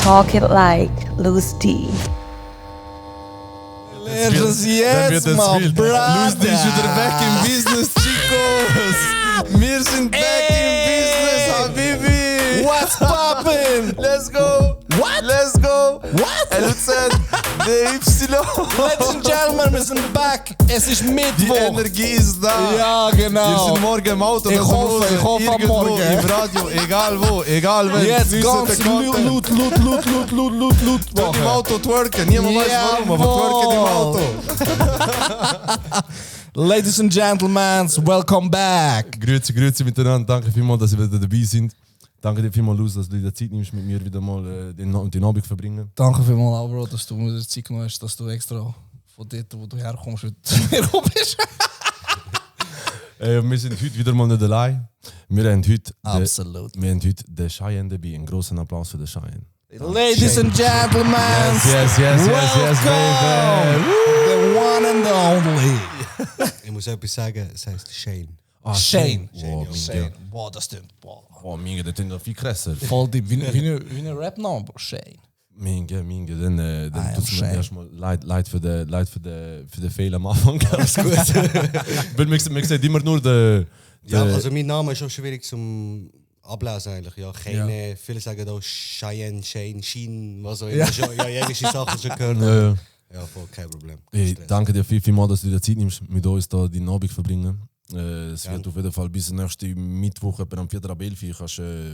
Talk It Like Loose D. Ergens jetzt, man, brother. Luis, die ist wieder back im Business, Chicos. Wir sind back im Business, Habibi. What's poppin'? Let's go. What? Let's go. What? LZ, der Y. Ladies and Gentlemen, wir sind back. Es ist Die Mittwoch. Energie ist da. Ja, Wir genau. sind morgen im Auto. Ich das hoffe, Hause, ich hoffe am irgendwo, Morgen. im Radio, egal wo, egal wenn. Jetzt Geniessen ganz den Content. Loot Twerk im machen. Auto twerken. Niemand weiß warum, aber twerken im Auto. Ladies and Gentlemen, welcome back. Grüezi miteinander. Danke vielmals, dass ihr wieder dabei sind. Danke dir vielmals, Luz, dass du dir Zeit nimmst, mit mir wieder mal den Abend zu verbringen. Danke vielmals, Bro, dass du mir die Zeit genommen hast, dass du extra von dort, wo du herkommst, heute zu mir bist. Wir sind heute wieder mal nicht allein. Wir haben heute Absolut. den Cheyenne dabei. Einen großen Applaus für den Cheyenne. Ladies and Gentlemen, Yes, welcome, baby. the one and only. Ich muss etwas sagen, es heisst Shane. Shane. Wow, Shane. Boah, das stimmt. Boah. Oh, Minge, das ist noch viel krasser. Voll deep. Wie ein Rap-Name, Bro. Shane. Minge, dann tut es mir Shane. erstmal leid für den Fehler am Anfang. Alles gut. Weil man sieht immer nur den... Ja, also mein Name ist schon schwierig zum Ablesen eigentlich. Ja, keine, viele sagen auch Cheyenne, Shane, Sheen, was auch immer. Ja. Ja, jegliche Sachen schon gehört. Ja. Ja, voll, kein Problem. Hey, Stress. danke dir vielmals, dass du dir Zeit nimmst, mit uns da deinen Abend zu verbringen. Es wird auf jeden Fall bis nächsten Mittwoch, etwa am 4. ab 11 Uhr,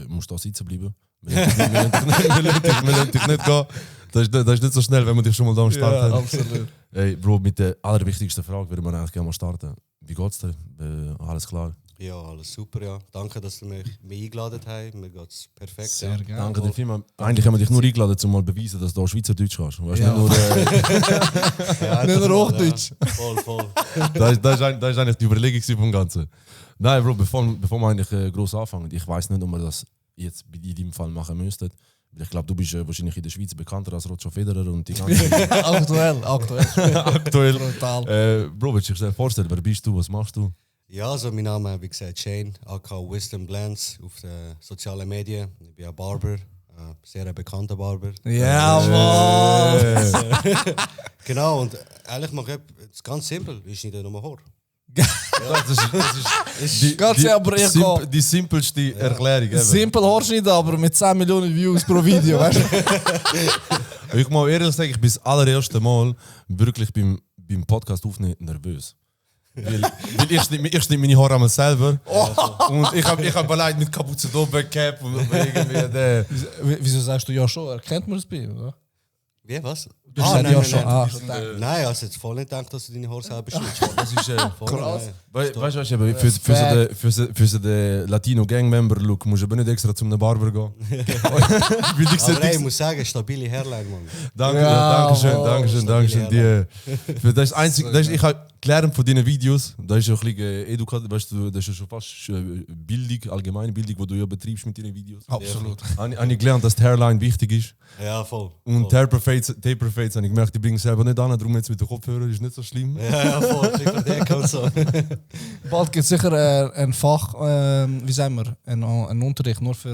musst du da sitzen bleiben. Wir lassen dich nicht gehen. Das ist nicht so schnell, wenn man dich schon mal da am Start hat. Absolut. Hey, Bro, mit der allerwichtigsten Frage würden wir eigentlich gerne mal starten. Wie geht's dir? Alles klar? Ja, alles super, ja. Danke, dass du mich eingeladen hast. Mir geht's perfekt. Sehr ja. gerne. Danke dir vielmals. Eigentlich haben wir dich nur eingeladen, um mal zu beweisen, dass du auch Schweizerdeutsch kannst. Weißt, Ja. nicht nur, Ja, Nicht nur voll, Hochdeutsch. Ja. Voll. das ist eigentlich die Überlegung vom Ganzen. Nein, Bro, bevor wir eigentlich gross anfangen, ich weiß nicht, ob wir das jetzt in deinem Fall machen müssten. Ich glaube, du bist wahrscheinlich in der Schweiz bekannter als Roger Federer und die ganze Aktuell. aktuell. Brutal. Bro, willst du dich schnell vorstellen, wer bist du, was machst du? Ja, also mein Name, wie gesagt, Shane, aka Wisdom Blends auf den sozialen Medien. Ich bin ein Barber, ein sehr bekannter Barber. Jawohl. Genau, und ehrlich mache ich es ganz simpel, ich schneide nur Haar. Das ist Ganz aber ich gehe- die simpelste Erklärung. ever. Simpel Haarschnitt, aber mit 10 Millionen Views pro Video, weißt du? Ich muss ehrlich sagen, ich bin das allererste Mal wirklich beim Podcast aufnehmen nervös. Weil ich schneide meine Haare einmal selber. Und ich hab allein mit Kapuze Dobe, Cap und irgendwie der. Wieso sagst du ja schon? Erkennt man es bei ihm, oder? Wie, was? Du sagst ja schon. Nein. Nein. Nein, ich habe jetzt voll nicht gedacht, dass du deine Haare selber schneidest. Das ist Voll, Krass. nein. weißt du, für so den Latino Gangmember-Look musst du aber nicht extra zum Barber gehen. Weil ich Aber ey, ich muss sagen, stabile Hairline, Mann. Dankeschön. Das ist einzig, ich habe gelernt von deinen Videos, das ist ja ein bisschen edukativ, weißt du, das ist ja schon fast Bildung, allgemeine Bildung, die du ja betreibst mit deinen Videos. Absolut. Habe ich gelernt, dass die Hairline wichtig ist. Ja, voll. Und voll. Taper Fades habe ich gemerkt, die bringen selber nicht an, darum jetzt mit den Kopfhörern ist nicht so schlimm. Ja, voll. Ich verdecke und so. Bald gibt es sicher ein Fach, wie sagen wir, einen Unterricht nur für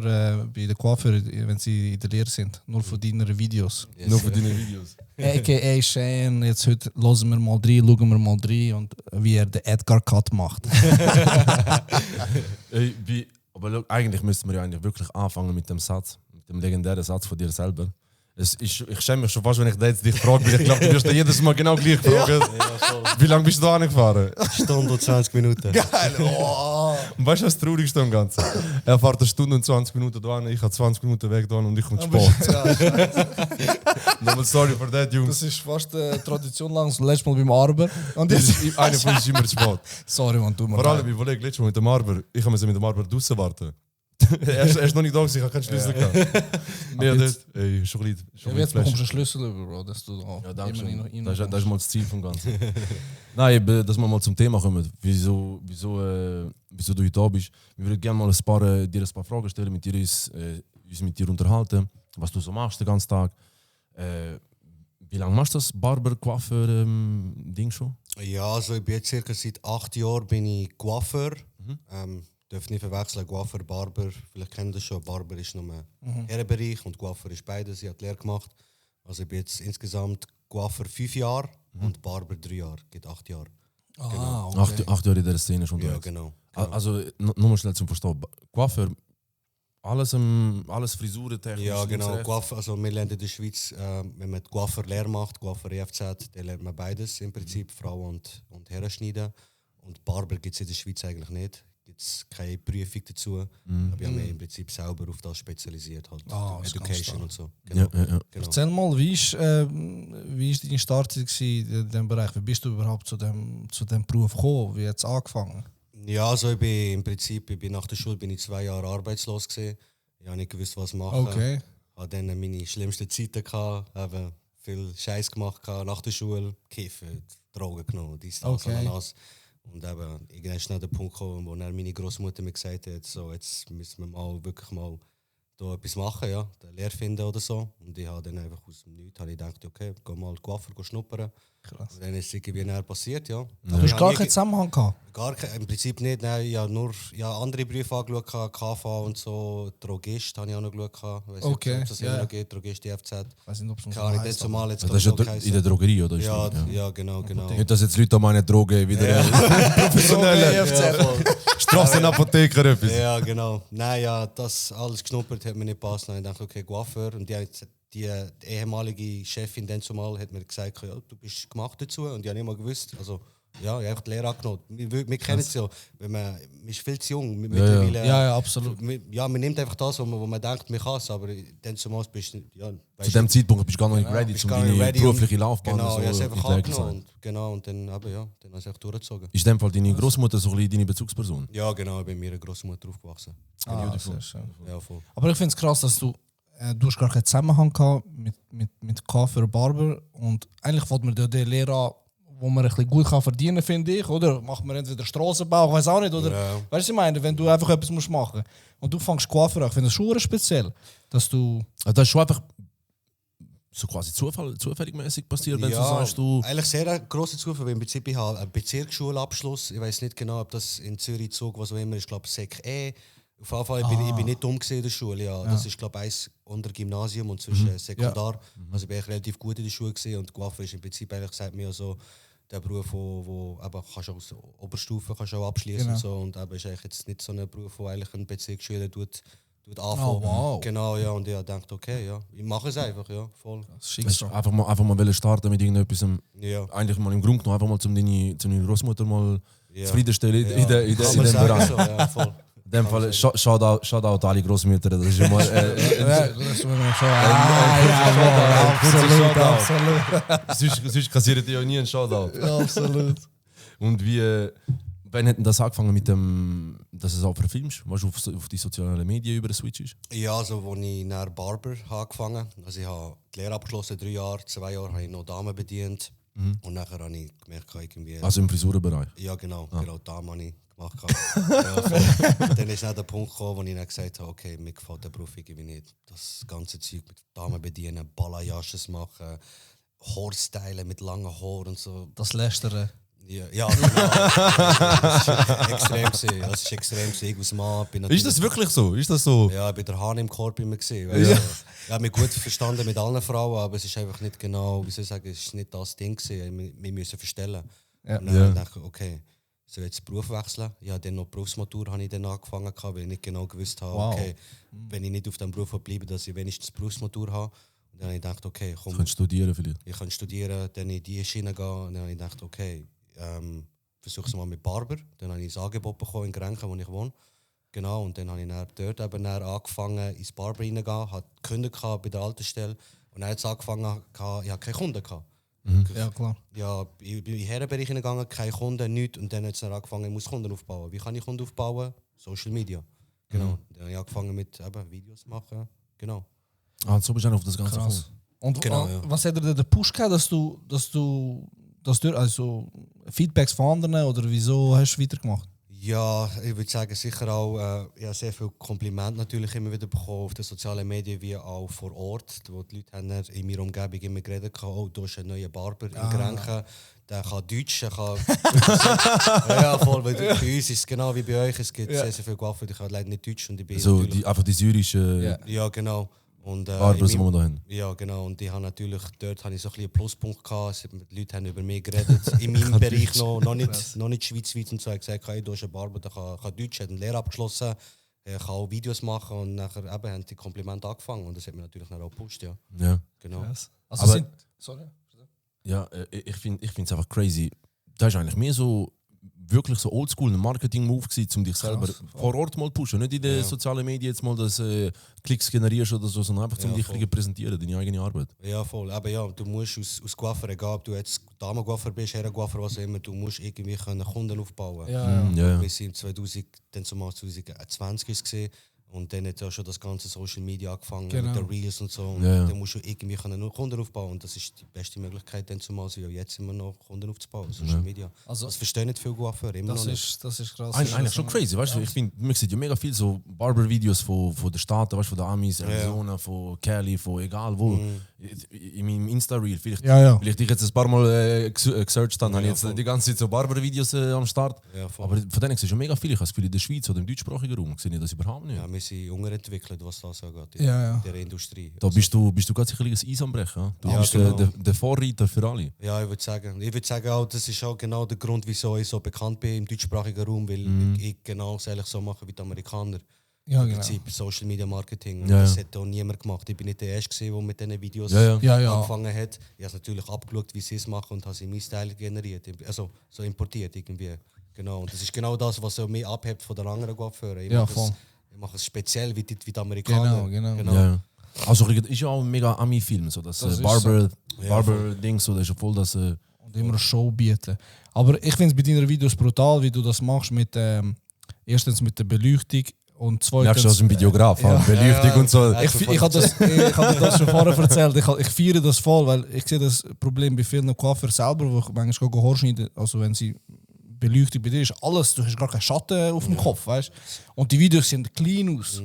bei den Coiffeuren, wenn sie in der Lehre sind. Nur für deine Videos. Nur für deine Videos. A.k.a. Shane, jetzt heute hören wir mal rein, schauen wir mal rein und wie er den Edgar Cut macht. Aber look, eigentlich müssten wir ja eigentlich wirklich anfangen mit dem Satz, mit dem legendären Satz von dir selber. Ich schäme mich schon fast, wenn ich dich frage, weil ich glaube, du wirst dir jedes Mal genau gleich fragen. Wie lange bist du da angefahren? Stunde und 20 Minuten. Geil! Oh. Und weißt du, was das Traurigste am Ganzen? Er fährt eine Stunde und 20 Minuten da, ich habe 20 Minuten weg da und ich komme zu spät. Nochmal sorry for that, Jungs. Das ist fast Tradition lang, das letzte Mal beim Arber. Und Das jetzt... ist, einer von uns ist immer zu spät. Sorry, man, tu mir Vor allem, leid. ich überlege, letztes Mal mit dem Arber, ich habe mit dem Arber draußen warten. er ist noch nicht da, ich habe keinen Schlüssel gehabt. Ja, das ey, schon ein bisschen. Jetzt bekommst du einen Schlüssel über, Bro, dass du da Ja, danke schön. rein Das ist mal das Ziel vom Ganzen. Nein, eben, dass wir mal zum Thema kommen. Wieso du heute da bist. Wir würden gerne mal dir ein paar Fragen stellen, mit dir uns mit dir unterhalten, was du so machst den ganzen Tag. Wie lange machst du das Barber-Coiffeur-Ding schon? Ja, also ich bin jetzt circa seit 8 Jahren bin ich Coiffeur. Dürft nicht verwechseln, Coiffeur, Barber, vielleicht kennt ihr das schon, Barber ist nur Herrenbereich und Coiffeur ist beides, ich habe die Lehre gemacht. Also ich bin jetzt insgesamt Coiffeur 5 Jahre und Barber 3 Jahre, geht 8 Jahre. Ah, okay. 8 Jahre in dieser Szene schon. Ja, unterwegs. genau. Also, nur mal schnell zum Verstehen. Coiffeur, alles Frisurentechnisch. Ja, links, genau. rechts. Coiffeur, also wir lernen in der Schweiz, wenn man Coiffeur-Lehre macht, Coiffeur EFZ, dann lernt man beides im Prinzip, Frauen und Herren schneiden. Und Barber gibt es in der Schweiz eigentlich nicht. Gibt es keine Prüfung dazu. Aber wir haben im Prinzip selber auf das spezialisiert, halt Ah, das ist ganz Education stark. und so. Ja, Genau. ja, ja. Genau. Erzähl mal, wie ist deine Startzeit gewesen in diesem Bereich? Wie bist du überhaupt zu dem Beruf gekommen? Wie hat es angefangen? Ja, also ich bin im Prinzip, nach der Schule bin ich 2 Jahre arbeitslos gewesen. Ich habe nicht gewusst, was machen. Okay. Habe dann meine schlimmsten Zeiten gehabt, habe viel Scheiß gemacht gehabt, nach der Schule, kiffen, Drogen genommen, dies, das, Okay. Ananas. Und eben, irgendwann ist dann der Punkt gekommen, wo dann meine Großmutter mir gesagt hat, so, jetzt müssen wir mal wirklich mal da etwas machen, ja, eine Lehre finden oder so. Und ich habe dann einfach aus dem Nichts gedacht, okay, geh mal Coiffeur schnuppern. Krass. Und dann ist es irgendwie näher passiert, ja. Du hast gar keinen Zusammenhang gehabt? Im Prinzip nicht, nein, ich habe nur andere Berufe angeschaut, KV und so, Drogist habe ich auch noch geschaut. Weiss nicht, Okay, ob es das ja. immer noch geht, Drogist, DFZ. Ich weiß nicht, ob es noch Keine Ahnung, heisst, das zumal jetzt Das ist ja in der Drogerie, oder? Ist ja, das? ja, genau. Nicht, dass jetzt Leute an meine Droge wieder professionelle Ja, voll. Strassenapotheker etwas. Ja, genau. Nein, ja, das alles geschnuppert hat mir nicht gepasst. Dann dachte ich, okay, Coiffeur. Und die ehemalige Chefin dann zumal hat mir gesagt, ja, du bist gemacht dazu. Und ich habe nicht mal gewusst. Also, ja, ich habe einfach die Lehre angenommen. Wir kennen es ja. Man ist viel zu jung. Mittlerweile, Ja, absolut. Man nimmt einfach das, wo man denkt, man kann es. Aber dann zumal bist du, ja, Zu dem Zeitpunkt bist du gar noch nicht ready, bist um gar nicht deine ready berufliche und- Laufbahn Genau, ich habe es einfach in die Wege zu angenommen. leiten. Und, genau, und dann habe ich es echt durchgezogen. Ist in dem Fall deine Großmutter so ein bisschen deine Bezugsperson? Ja, genau, ich bin mit meiner Großmutter aufgewachsen. Ah, sehr schön. Ja, voll. Aber ich finde es krass, dass du hast gar keinen Zusammenhang gehabt mit Coiffeur Barber. Und eigentlich fängt man die Lehre an, wo man ein bisschen gut kann verdienen, finde ich, oder? Macht man entweder Strassenbau, ich weiß auch nicht, oder? Ja. Weißt du, was ich meine? Wenn du einfach etwas musst machen und du fängst Coiffeur an, ich finde das schon speziell, dass du... Also das ist schon einfach so quasi zufällig mäßig passiert, wenn du sagst, du... Eigentlich sehr ein grosser Zufall, weil im Prinzip ich habe einen Bezirksschulabschluss. Ich weiß nicht genau, ob das in Zürich Zug, was auch immer, ich glaube Sek E. Auf jeden Fall, ich bin nicht dumm in der Schule. Ja. Das ist, glaube ich, eins unter Gymnasium und zwischen Sekundar. Also ich bin eigentlich relativ gut in der Schule gewesen, und Coiffeur ist im Prinzip eigentlich, sagt mir so, der Beruf, wo eben kannst du aus der Oberstufe kannst du auch abschließen Genau. und so, und eben ist eigentlich jetzt nicht so ein Beruf, wo eigentlich ein Bezirksschüler tut anfangen. Oh, wow. Genau, ja, und ich habe gedacht, okay, ja, ich mache es einfach, ja, voll. Das Hast Schicksal. einfach mal wollen starten mit irgendetwas, Ja. eigentlich mal im Grunde genommen, einfach mal zu deiner Großmutter mal Ja. zufriedenstellen in Kann dem man sagen Bereich. so, ja, voll. In dem Fall, Shoutout an alle Großmütter, das ist schon mal... Ja, das ist mir schon... Sonst kassiert ihr ja nie einen Shoutout. Absolut. Und wann hat denn das angefangen mit dem, dass es auch verfilmst? Weißt du, auf die sozialen Medien über Switch ist? Ja, also als ich nach Barber angefangen habe, also ich habe die Lehre abgeschlossen, 3 Jahre, 2 Jahre habe ich noch Damen bedient. Und nachher habe ich gemerkt, irgendwie... Also im Frisurenbereich? Ja, genau, Damen habe ich gemacht. Ja, voll. Und dann ist dann der Punkt gekommen, wo ich dann gesagt habe, okay, mir gefällt der Beruf irgendwie nicht. Das ganze Zeug mit Damen bedienen, Balayasches machen, Haarstylen mit langen Haaren und so. Das Lästern. Ja, genau. Das ist extrem gewesen. Das ist extrem gewesen. Ich als Mann bin Ist das wirklich so? Ist das so? Ja, ich bin der Hahn im Korb immer gesehen. Ich habe mich gut verstanden mit allen Frauen, aber es ist einfach nicht genau, wie soll ich sagen, es ist nicht das Ding gewesen. Wir müssen verstellen. Ja. Und dann dachte ich, okay, soll ich jetzt Beruf wechseln? Ja, dann noch Berufsmatur habe ich dann angefangen, weil ich nicht genau gewusst habe, Wow. okay, wenn ich nicht auf diesem Beruf bleibe, dass ich wenigstens Berufsmatur habe. Und dann habe ich gedacht, okay, komm, Du kannst studieren vielleicht. ich kann studieren, dann in diese Schiene gehen. Und dann habe ich gedacht, okay, versuche es mal mit Barber. Dann habe ich ein Angebot bekommen in Grenchen, wo ich wohne. Genau, und dann habe ich dann dort eben dann angefangen, ins Barber reingehen, hatte Kunden bei der alten Stelle. Und dann hat es angefangen, ich hatte keine Kunden. Ja, klar. Ja, ich bin in den Herrenbereich gegangen, keine Kunden, nichts. Und dann hat es dann angefangen, ich muss Kunden aufbauen. Wie kann ich Kunden aufbauen? Social Media. Genau. Dann habe ich angefangen mit eben, Videos machen. Genau. Ah, so bist du auf das Ganze Krass. gekommen. Und Genau, ja. was hat dir den Push gegeben, dass du also Feedbacks von anderen, oder wieso hast du weitergemacht? Ja, ich würde sagen, sicher auch ja, sehr viel Kompliment natürlich immer wieder bekommen auf den sozialen Medien wie auch vor Ort, wo die Leute haben in meiner Umgebung immer geredet haben, oh, du hast einen neuen Barber in Grenchen, der kann Deutsch, der kann... ja, voll, weil bei uns ist es genau wie bei euch, es gibt sehr, sehr viele Coiffeur, die können leider nicht Deutsch und ich bin So, natürlich... einfach die syrische Ja, genau. Und, Barbers, die wir da haben. ja, genau. Und ich habe natürlich, dort habe ich so ein bisschen einen Pluspunkt gehabt. Die Leute haben über mich geredet. In meinem Bereich noch nicht schweizweit und so. Ich habe gesagt, hey, du hast einen Barber, der kann Deutsch, hat eine Lehre abgeschlossen, kann auch Videos machen. Und nachher eben, haben die Komplimente angefangen. Und das hat mich natürlich auch gepusht, ja. Ja. Genau. Also Aber- sorry. Ja, ich finde es einfach crazy. Das ist eigentlich mehr so wirklich so oldschool ein Marketing-Move gewesen, um dich selber vor Ort mal zu pushen. Nicht in den sozialen Medien jetzt mal, dass Klicks generierst oder so, sondern einfach um dich repräsentieren, deine eigene Arbeit. Ja, voll. Aber ja, du musst aus Coiffeur, egal ob du jetzt Damen-Coiffeur bist, Herren-Coiffeur, was auch immer, du musst irgendwie Kunden aufbauen. Ja. Wir sind 2020 gesehen und dann hat ja schon das ganze Social Media angefangen mit den Reels und so. Und dann musst du irgendwie noch Kunden aufbauen und das ist die beste Möglichkeit, dann zumal wie jetzt immer noch Kunden aufzubauen, Social Media. Also, das verstehen nicht viele Coiffeur, immer noch nicht. Das ist krass. Eigentlich schon crazy, weißt du? Ich finde, man sieht ja mega viel so Barber-Videos von den Staaten, weißt du, von den Amis, Arizona, von Cali, von egal wo. In meinem Insta-Reel, vielleicht ich jetzt ein paar Mal gesearched habe, habe ich jetzt die ganze Zeit so Barber-Videos am Start. Ja, voll. Aber von denen sehe ich schon mega viel. Ich habe das Gefühl, in der Schweiz oder im deutschsprachigen Raum sehe ich das überhaupt nicht. Ja, wir sind unterentwickelt, was das angeht, Ja. in der Industrie. Da bist du ganz sicherlich ein Eis am Brechen. Ja? Du bist genau. der Vorreiter für alle. Ja, ich würde sagen auch, das ist auch genau der Grund, wieso ich so bekannt bin im deutschsprachigen Raum, weil ich genau das eigentlich so mache wie die Amerikaner. Ja, Im genau. Prinzip Social Media Marketing. Und Ja, das ja. hat auch niemand gemacht. Ich bin nicht der Erste, der mit diesen Videos Ja. angefangen hat. Ich habe es natürlich abgeschaut, wie sie es machen und habe sie in meinen Style generiert. Also so importiert irgendwie. Genau. Und das ist genau das, was mich abhebt von den anderen Coiffeuren. Ich mache es speziell wie die Amerikaner. Genau. Ja. Also ist ja auch ein mega Ami-Film, so das, Das ist Barber-Ding, so, das ist ja voll das... Und immer eine Show bieten. Aber ich finde es bei deinen Videos brutal, wie du das machst mit erstens mit der Beleuchtung und zweitens... Merkst du, als ein Videograf, Beleuchtung und so. Ich habe das schon vorher erzählt. Ich feiere das voll, weil ich sehe das Problem bei vielen Coiffeurs selber, wo ich manchmal gehe Haarschneiden, also wenn sie Beleuchtung bei dir ist, alles, du hast gar keinen Schatten auf dem Kopf, weißt? Und die Videos sehen clean aus.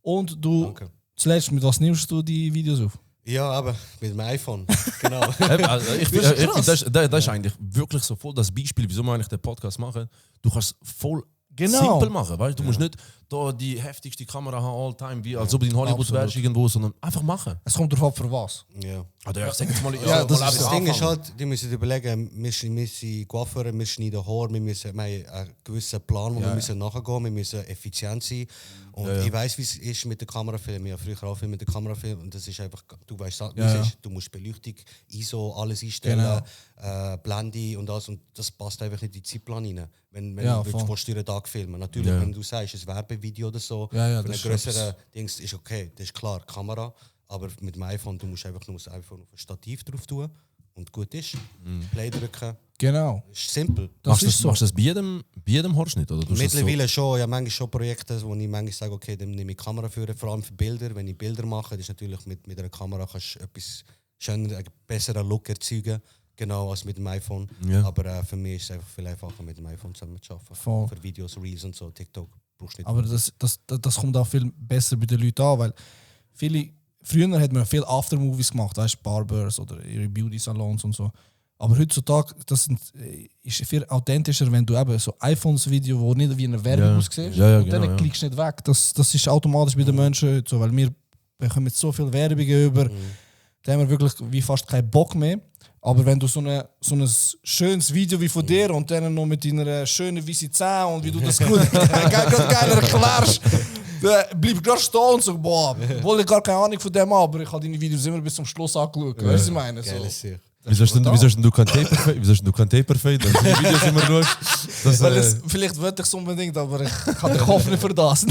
Und du, Danke. zuletzt, mit was nimmst du die Videos auf? Ja, aber mit dem iPhone. Genau. Also ich finde, das ist eigentlich wirklich so voll das Beispiel, wieso wir eigentlich den Podcast machen. Du kannst voll simpel machen, weißt? Du musst nicht da die heftigste Kamera haben all time, wie als ob du in Hollywood wärst irgendwo, sondern einfach machen. Es kommt darauf an, für was. Ja. Oder ich sag jetzt mal, Das Ding ist halt, die müssen überlegen, wir sind Coiffeure, wir schneiden Haar, wir haben einen gewissen Plan, wo wir müssen nachgehen, wir müssen effizient sein. Und ich weiss, wie es ist mit der Kamerafilm. Ich habe früher auch viel mit der Kamerafilm und das ist einfach, du weißt, wie es ist. Du musst Beleuchtung, ISO, alles einstellen, Blende und alles. Und das passt einfach nicht in den Zeitplan rein. Wenn du willst, einen Tag filmen. Natürlich, wenn du sagst, ein Werbevideo oder so, für einen größeren Dings ist okay, das ist klar, Kamera. Aber mit dem iPhone, du musst einfach nur das iPhone auf ein Stativ drauf tun und gut ist. Play drücken. Genau. Ist simpel. Machst du das bei jedem Haarschnitt? Oder Mittlerweile schon. Ja, manchmal schon Projekte, wo ich manchmal sage, okay, dann nehme ich die Kamera für, vor allem für Bilder. Wenn ich Bilder mache, das ist natürlich mit einer Kamera kannst du etwas schöner, einen besseren Look erzeugen. Genau, als mit dem iPhone. Ja. Aber für mich ist es einfach viel einfacher, mit dem iPhone zusammen zu arbeiten. Voll. Für Videos, Reels und so, TikTok brauchst du nicht. Aber das kommt auch viel besser bei den Leuten an, weil früher hat man viel Aftermovies gemacht, weißt, Barbers oder ihre Beauty-Salons und so. Aber heutzutage ist viel authentischer, wenn du eben so iPhones-Video, wo nicht wie eine Werbung aussieht, und dann klickst du nicht weg. Das ist automatisch bei den Menschen heute so, weil wir bekommen jetzt so viel Werbung über, da haben wir wirklich wie fast keinen Bock mehr. Aber wenn du so ein schönes Video wie von dir und dann noch mit deiner schönen weißen Zähne und wie du das gut geil erklärst, dann bleib gerade stehen und so, boah, obwohl ich gar keine Ahnung von dem habe, aber ich habe deine Videos immer bis zum Schluss angeschaut. Weißt du, was ich meine? So. Wieso hast du kein Taper-Fade? Wenn du die Videos immer schaust. Weil vielleicht wollte ich es unbedingt, aber ich habe den Kopf nicht für das.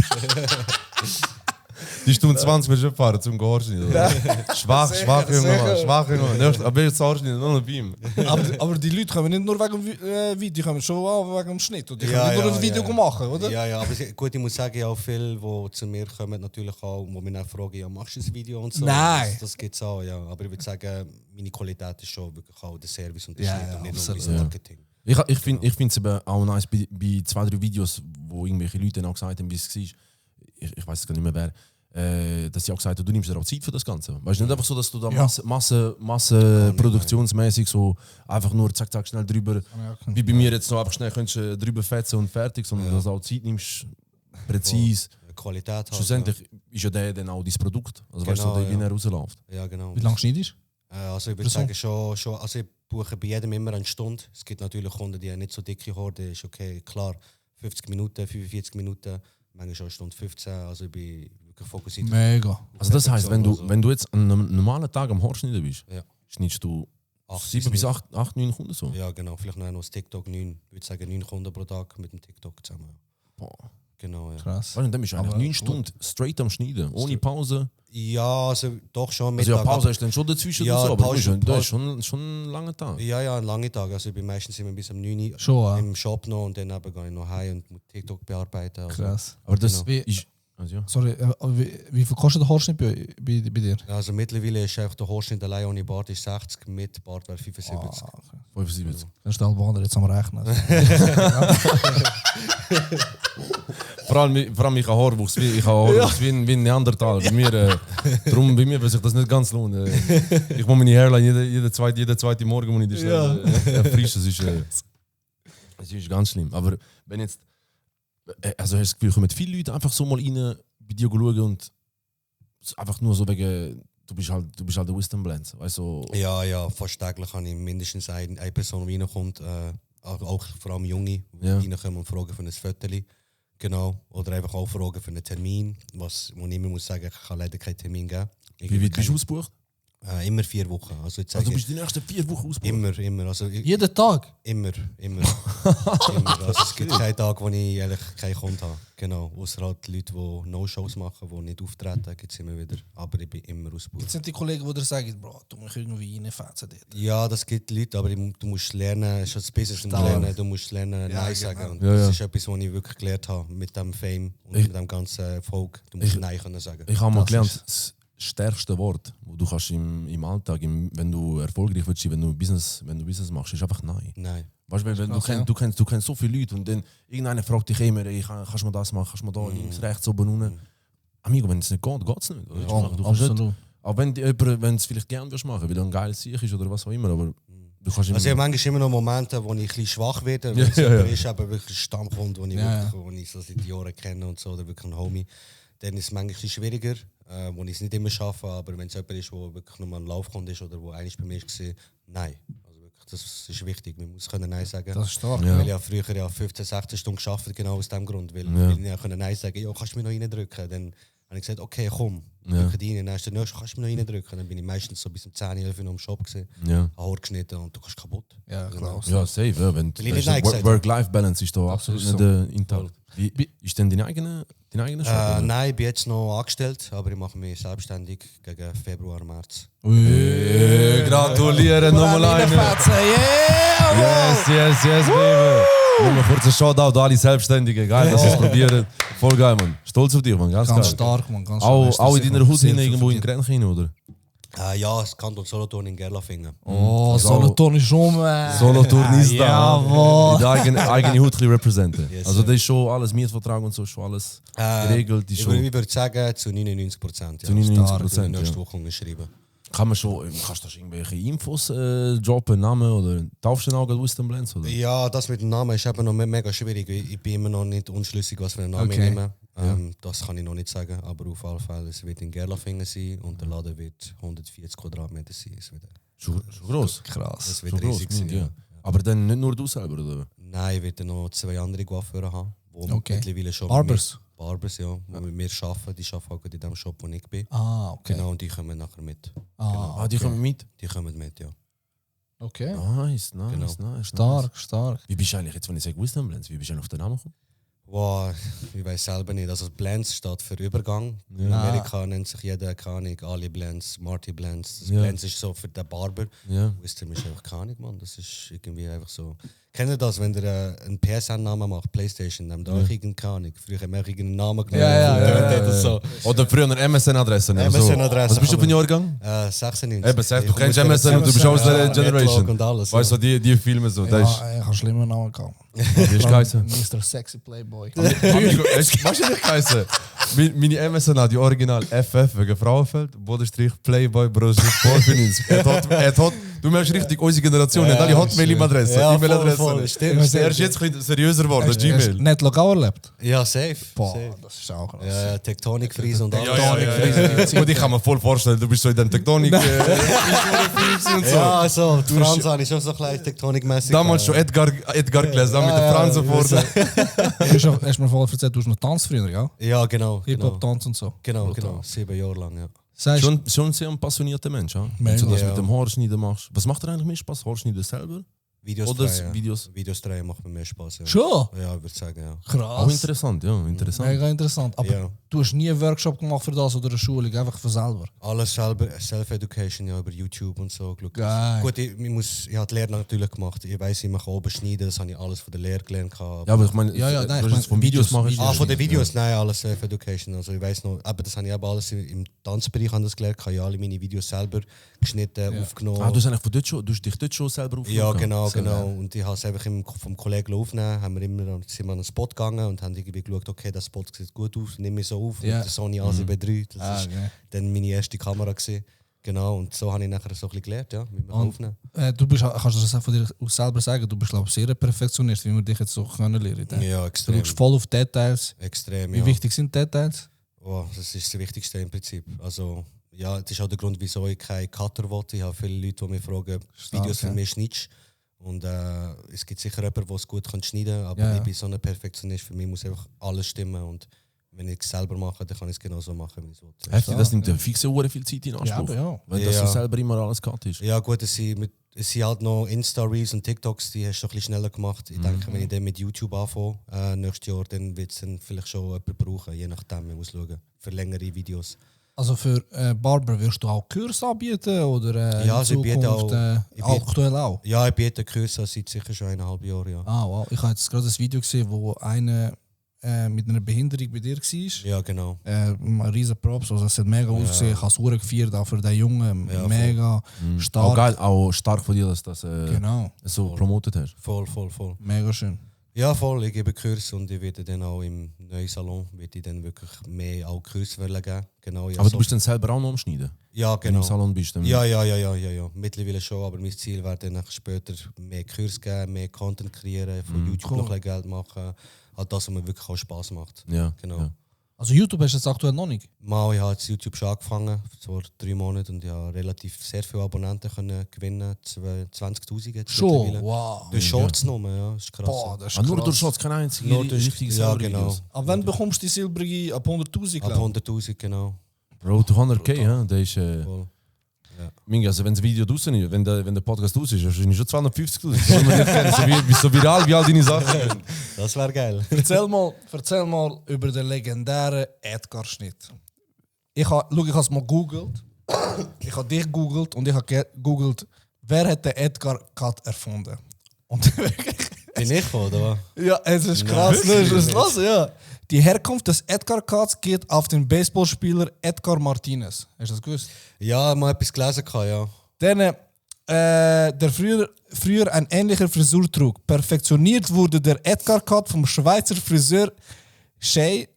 Die Stunde 20 willst du fahren zum Haarschneiden. Schwach, Junge. Aber jetzt Haarschneiden, nur noch bei ihm. Aber die Leute kommen nicht nur wegen dem Video, die kommen schon auch wegen dem Schnitt. Und die können nicht nur ein Video machen, oder? Ja, aber gut, ich muss sagen, ja, auch viele, die zu mir kommen, natürlich auch, wo mich auch fragen, ja, machst du ein Video und so? Nein. Das gibt es auch, ja. Aber ich würde sagen, meine Qualität ist schon wirklich auch der Service und der Ja, Schnitt ja, und nicht nur absolut. mein Marketing. Ich finde es eben auch nice bei 2-3 Videos, wo irgendwelche Leute dann auch gesagt haben, wie es war. Ich weiß es gar nicht mehr wer. Dass sie auch gesagt haben, du nimmst dir auch Zeit für das Ganze. Weißt du, nicht einfach so, dass du da massenproduktionsmäßig so einfach nur zack, zack, schnell drüber, wie bei mir jetzt so einfach schnell könntest du drüber fetzen und fertig, sondern dass du auch Zeit nimmst, präzise. Qualität hat. Schlussendlich ist ja der dann auch dein Produkt. Also weißt du, Genau, so, wie ja. er rausläuft. Ja, genau. Wie lange schneidest Also ich würde sagen, schon, also ich buche bei jedem immer eine Stunde. Es gibt natürlich Kunden, die haben nicht so dicke Horde, ist okay, klar, 50 Minuten, 45 Minuten, manchmal schon eine Stunde 15, also ich bin wirklich fokussiert. Mega. Also das heisst, wenn Also- du jetzt an einem normalen Tag am Haarschneiden bist, Ja. schneidest du 8 7 bis 8, 9 Kunden so. Ja, genau. Vielleicht noch das TikTok 9, ich würde sagen 9 Kunden pro Tag mit dem TikTok zusammen. Boah. Genau, ja. Krass. Weißt du, dann bist du eigentlich Aber 9 Stunden straight am Schneiden, ohne Pause. Ja, also doch schon Also ja, Mittag, Pause ist dann schon dazwischen, Ja, und so, aber Pause- das ist schon ein langer Tag. Ja, ein langer Tag. Also ich bin meistens immer bis um 9 Uhr Schon, ja. im Shop noch und dann eben gehe ich noch heim und muss TikTok bearbeiten. Also, Krass. Aber das Genau. ist... Also ja. Sorry, wie viel kostet der Haarschnitt bei dir? Also mittlerweile ist einfach der Haarschnitt allein ohne Bart ist 60, mit Bart wäre 75. Ah, okay. 75. Dann ist der Albaner jetzt am Rechnen. Vor allem ich habe Haarwuchs, ich habe Haarwuchs wie ein Neandertaler. Bei mir will sich das nicht ganz lohnen. Ich muss meine Hairline jeden zweiten Morgen muss ich das schnell erfrischen. Es ist ganz schlimm. Aber wenn jetzt... Also hast du das Gefühl, kommen viele Leute einfach so mal rein, bei dir schauen und einfach nur so wegen... Du bist halt der Wisdom Blend. Weißt du? Ja, fast täglich habe ich mindestens eine Person, die reinkommt, auch vor allem Junge, die Ja. reinkommen und fragen für ein Foto. Genau. Oder einfach auch fragen für einen Termin, wo ich immer muss sagen, ich kann leider keinen Termin geben. Wie weit bist du ausgebucht? Immer 4 Wochen. Also, ich Also sage, du bist die nächsten 4 Wochen ausgebucht? immer. Also, Jeden Tag? Immer. Immer. Also es gibt keinen Tag, wo ich ehrlich keinen Kunden habe. Genau. Außer halt Leute, die No-Shows machen, die nicht auftreten, gibt es immer wieder. Aber ich bin immer ausgebucht. Jetzt sind die Kollegen, die dir sagen, Bro, du musst irgendwie reinfetzen dort. Ja, das gibt Leute, aber du musst lernen, es ist das Business und lernen, du musst lernen, Ja, Nein sagen. genau. Und Ja, das ja. ist etwas, was ich wirklich gelernt habe mit dem Fame und mit dem ganzen Erfolg. Du musst Nein können sagen. Ich habe mal Das gelernt, das stärkste Wort, wo du kannst im Alltag, wenn du erfolgreich willst, wenn du Business machst, ist einfach Nein. Nein. Weißt du, wenn krass, ja. du kennst so viele Leute und dann irgendeiner fragt dich immer, ey, kannst du mal das machen, kannst du mal da links, rechts, oben, unten. Amigo, wenn es nicht geht, geht es nicht. Du kannst nicht, Absolut. auch wenn du es vielleicht gerne willst machen, weil du ein geiles Sieg ist oder was auch immer, aber du kannst Also ich habe manchmal immer noch Momente, wo ich ein bisschen schwach werde, Ja, wenn es ja, jemand ja. ist, aber wirklich ein Stammkunde, wo ich, Ja, wirklich, wo ich so seit Jahren kenne und so, oder wirklich ein Homie. Dann ist es manchmal ein bisschen schwieriger, wo ich es nicht immer schaffe, aber wenn es jemand ist, der wirklich nur mal ein Laufkunde ist oder wo eigentlich bei mir war, nein. Also wirklich, das ist wichtig, man muss können Nein sagen. Das ist stark. Ja. Weil ich habe früher ja 15, 16 Stunden gearbeitet, genau aus dem Grund, weil Ja. ich nicht können Nein sagen, ja, kannst du mich noch reindrücken? Dann habe ich gesagt, okay, komm, Ja. drücke rein. Dann ist der nächste, kannst du mich noch reindrücken? Dann bin ich meistens so bis um 10, 11 Uhr noch im Shop gewesen, Ja. habe Haar geschnitten und du kannst kaputt. Ja, klar. Ja, safe, ja. Wenn Will ich nicht Nein gesagt Work-Life-Balance ist da absolut Absolut nicht intakt. Wie ist denn deine eigene Shop? oder? Nein, ich bin jetzt noch angestellt, aber ich mache mich selbstständig gegen Februar, März. Gratulieren nochmal einen. Yes, baby. Nur mal kurz ein Shoutout an alle Selbstständigen. Geil, dass sie es probieren. Voll geil, Mann. Stolz auf dich, Mann. Ganz Ganz geil. stark, man. Ganz Auch stark. in deiner Haut Sehr hin, viel irgendwo in verdient. Grenchen, oder? Ja, das Kanton Solothurn in Gerlafingen. Oh, Also- Solothurn ist schon, Solothurn ist da. Jawohl. Die eigene Haut ein bisschen representen. Yes, also sir. das ist schon alles, Mietvertrag und so, ist schon alles geregelt. Ist Ich schon, würde sagen, zu 99%. Ja. Zu 99%, Stark, nächste ja. Woche unterschreiben. kannst du irgendwelche Infos droppen, Namen oder darfst du dann auch Wisdom Blends? Oder? Ja, das mit dem Namen ist eben noch mega schwierig. Ich bin immer noch nicht unschlüssig, was für einen Namen ich Okay. nehme. Das kann ich noch nicht sagen, aber auf alle Fälle, es wird in Gerlafingen sein und der Laden wird 140 Quadratmeter sein. Es wird, Schon groß. Krass. es wird Schon groß, riesig sein. ja. Aber dann nicht nur du selber, oder? Nein, ich werde noch 2 andere Coiffeure haben, die Okay. mittlerweile schon Barbers? Barbers, ja, die mit mir arbeiten. Die arbeiten auch in dem Shop, wo ich bin. Ah, okay. Genau, und die kommen nachher mit. Ah, die kommen mit? Die kommen mit, ja. Okay. Nice. Genau. Nice. Stark, stark. Wie bist du eigentlich, jetzt wenn ich sage Wisdom Blends, wie bist du eigentlich auf den Namen gekommen? Wow, ich weiß selber nicht. Also Blends steht für Übergang. In Amerika nennt sich jeder, keine Ahnung, Ali Blends, Marty Blends. Das Blends ist so für den Barber. Ja. Wisdom ist einfach keine Ahnung, Mann. Das ist irgendwie einfach so. Kennt ihr das, wenn ihr einen PSN-Namen macht, Playstation, nehmt euch irgendeinen, keine Ahnung. Früher haben wir irgendeinen Namen genommen. Ja. So. Oder früher eine MSN-Adresse. MSN-Adresse. Was bist du für ein Jahrgang? 96. Eben, du kennst MSN und du bist aus der Generation. Und alles, Weißt du, die Filme so. Das ist, Ja, ich habe schlimmer Namen gehabt. wie ist geheißen? Mr. Sexy Playboy. Weißt du nicht geheißen? Meine MSN hat die Original FF wegen Frauenfeld, Bodenstrich, Playboy, Bros. Du merkst richtig, unsere Generation hat alle Hotmail-Adressen. Ja, E-Mail-Adressen. voll, stimmt. Er ist jetzt ein bisschen seriöser geworden, Hast du Gmail. nicht Logau erlebt? Ja, safe. Boah, safe. das ist auch krass. Ja, Tektonikfriese und alles. Und ich kann mir voll vorstellen, du bist so in den Tektonik und so. Ja, also, die Franz habe ich schon so ein klein tektonikmäßig. Damals schon Edgar gelesen, dann mit der Franz vorne. Hast du mir vorher erzählt, du hast noch Tanz früher, gell? Ja, genau. Hip-Hop-Tanz und so. Genau. 7 Jahre lang, ja. Sagst du, Schon sehr ein passionierter Mensch, ja? Wenn du das Ja. mit dem Haarschneiden machst. Was macht dir eigentlich mehr Spaß? Haarschneiden selber? Videos Oder drehen. Videos? Videos drehen macht mir mehr Spaß. Ja. schon? Ja, ich würde sagen, ja. Krass. Auch interessant, ja. Interessant. Mega interessant. Aber Ja. du hast nie einen Workshop gemacht für das oder eine Schulung, einfach für selber. Alles selber, Self-Education, ja, über YouTube und so. Glück. Geil. Gut, ich habe die Lehre natürlich gemacht. Ich weiss, ich mache oben schneiden, das habe ich alles von der Lehre gelernt. Ja, aber ich meine, Ja, nein, du ich hast jetzt von Videos machen. Von den Videos, nein, alles Self-Education. Also ich weiss noch, aber das habe ich aber alles im Tanzbereich anders gelernt. Ich habe ja alle meine Videos selber geschnitten, aufgenommen. Ah, du hast eigentlich von dort schon, du hast dich dort schon selber aufgenommen? Ja, genau. Und ich habe es einfach vom Kollegen aufnehmen, sind wir an einen Spot gegangen und haben irgendwie geschaut, okay, der Spot sieht gut aus, nehme ich so auf Ja. mit der Sony A7 III. Das war okay. dann meine erste Kamera gewesen. Genau, und so habe ich nachher so ein bisschen gelernt, ja, wie man Und, aufnehmen. Du bist, kannst du das von dir aus selber sagen, du bist glaube ich sehr ein Perfektionist, wie wir dich jetzt so können lernen. Ja, Du extrem. schaust voll auf Details. Extrem, Wie ja. wichtig sind Details? Oh, das ist das Wichtigste im Prinzip. Also, ja, das ist auch der Grund, wieso ich keinen Cutter will. Ich habe viele Leute, die mich fragen, Videos für ja. mich schneidest. Und es gibt sicher jemanden, der es gut schneiden kann, aber Ja. ich bin so ein Perfektionist. Für mich muss einfach alles stimmen. Und wenn ich es selber mache, dann kann ich es genauso machen, wie ich es will. Heftig, das nimmt ja fix viel Zeit in Anspruch. Ja, aber ja. Weil das Ja. so selber immer alles gehabt ist. Ja, gut, es sind halt noch Insta-Reels und TikToks, die hast du ein bisschen schneller gemacht. Ich denke, wenn ich dann mit YouTube anfange, nächstes Jahr, dann wird es dann vielleicht schon jemand brauchen, je nachdem, ich muss schauen, für längere Videos. Also für Barber wirst du auch Kurs anbieten oder Ja, in also ich biete Zukunft, auch- ich biete- aktuell auch? Ja, ich biete Kurse seit sicher schon 1,5 Jahren, ja. Ah, wow. Ich habe jetzt gerade ein Video gesehen, wo einer mit einer Behinderung bei dir war. Ja, genau. Ein riesen Props, also es hat mega ausgesehen. Ich habe es sehr gefeiert, auch für den Jungen. Ja, mega Auch stark. geil, auch stark von dir, dass du das Genau, so promotet hast. Voll. mega schön. Ja, voll. Ich gebe Kurse und ich werde dann auch im neuen Salon wird ich dann wirklich mehr auch Kurse geben. Genau, ja, Aber so- du bist dann selber auch noch am Schneiden? Ja, Wenn du genau. im Salon bist? Dann Ja. Mittlerweile schon, aber mein Ziel wäre dann später mehr Kurse geben, mehr Content kreieren, von YouTube Cool. noch ein bisschen Geld machen. Halt das, was mir wirklich auch Spaß macht. Ja, Genau. ja. Also YouTube hast du jetzt aktuell noch nicht? Mal, ich habe jetzt YouTube schon angefangen, vor 3 Monaten, und ich habe relativ sehr viele Abonnenten können gewinnen, 20'000 jetzt Schon, mittlerweile. wow. Durch Shorts genommen, ja, das ist krass. Boah, das ist Ah, nur krass. durch Shots, keine einzige Nur durch- richtige ja, selber genau. Videos. Ab wann bekommst du die silbrige ab 100'000? Ab glaub ich? 100'000, genau. Bro, 100k, ja, der ist... Voll. Mingi, also wenn das Video draußen ist, wenn der Podcast draußen ist, wahrscheinlich schon 250'000. Das soll man nicht kennen. So viral wie all deine Sachen. Das wäre geil. Erzähl mal über den legendären Edgar-Schnitt. Ich habe es mal gegoogelt. Ich habe dich gegoogelt und ich habe gegoogelt, wer hat den Edgar-Cut erfunden? Und Bin ich von, oder was? ja, es ist krass. wirklich? Das ist los, ja. Die Herkunft des Edgar-Cuts geht auf den Baseballspieler Edgar Martinez. Hast du das gewusst? Ja, mal etwas gelesen, ja. Denn der früher ein ähnlicher Frisur trug. Perfektioniert wurde der Edgar-Cut vom Schweizer Friseur Shane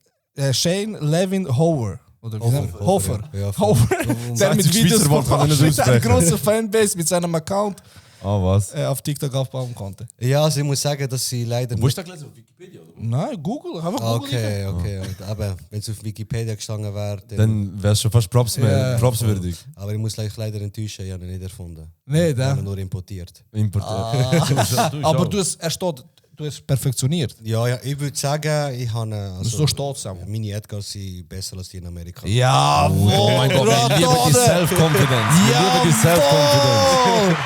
Levin Hofer. Oder wie nennt man? Hofer. Ja, voll. Hofer. Der mit einzige Videos Schweizer Wort kann ich nicht mit einer aussprechen. großen Fanbase mit seinem Account Ah, was? auf TikTok aufbauen konnte. Ja, also ich muss sagen, dass sie leider Wo ist das gelesen? Auf Wikipedia? Oder? Nein, Google. Einfach Google. Okay. Aber wenn es auf Wikipedia gestanden wäre, Dann wär's schon fast Ja. propswürdig. Aber ich muss euch leider enttäuschen, ich habe ihn nicht erfunden. Nee, Ich der. habe ihn nur importiert. Importiert. Aber du hast perfektioniert. Ja, ich würde sagen, ich habe... Also, So stolz auch. meine Edgars sind besser als die in Amerika. Ja, Oh mein Gott, wir lieben die Self-Confidence. Wir lieben die Self-Confidence.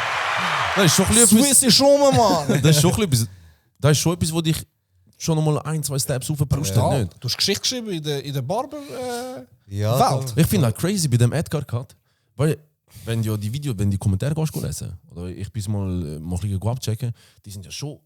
Das ist schon ein bisschen etwas, Swiss ist schon, Mann. das ist schon etwas, was dich schon nochmal 1-2 Steps aufgepusht Ja, hat. Nicht? du hast Geschichte geschrieben in der Barber. Ja, Welt. Ich finde crazy bei dem Edgar Cut, weil wenn du die Kommentare gehst lesen, oder ich bin mal ein bisschen abchecken, die sind ja schon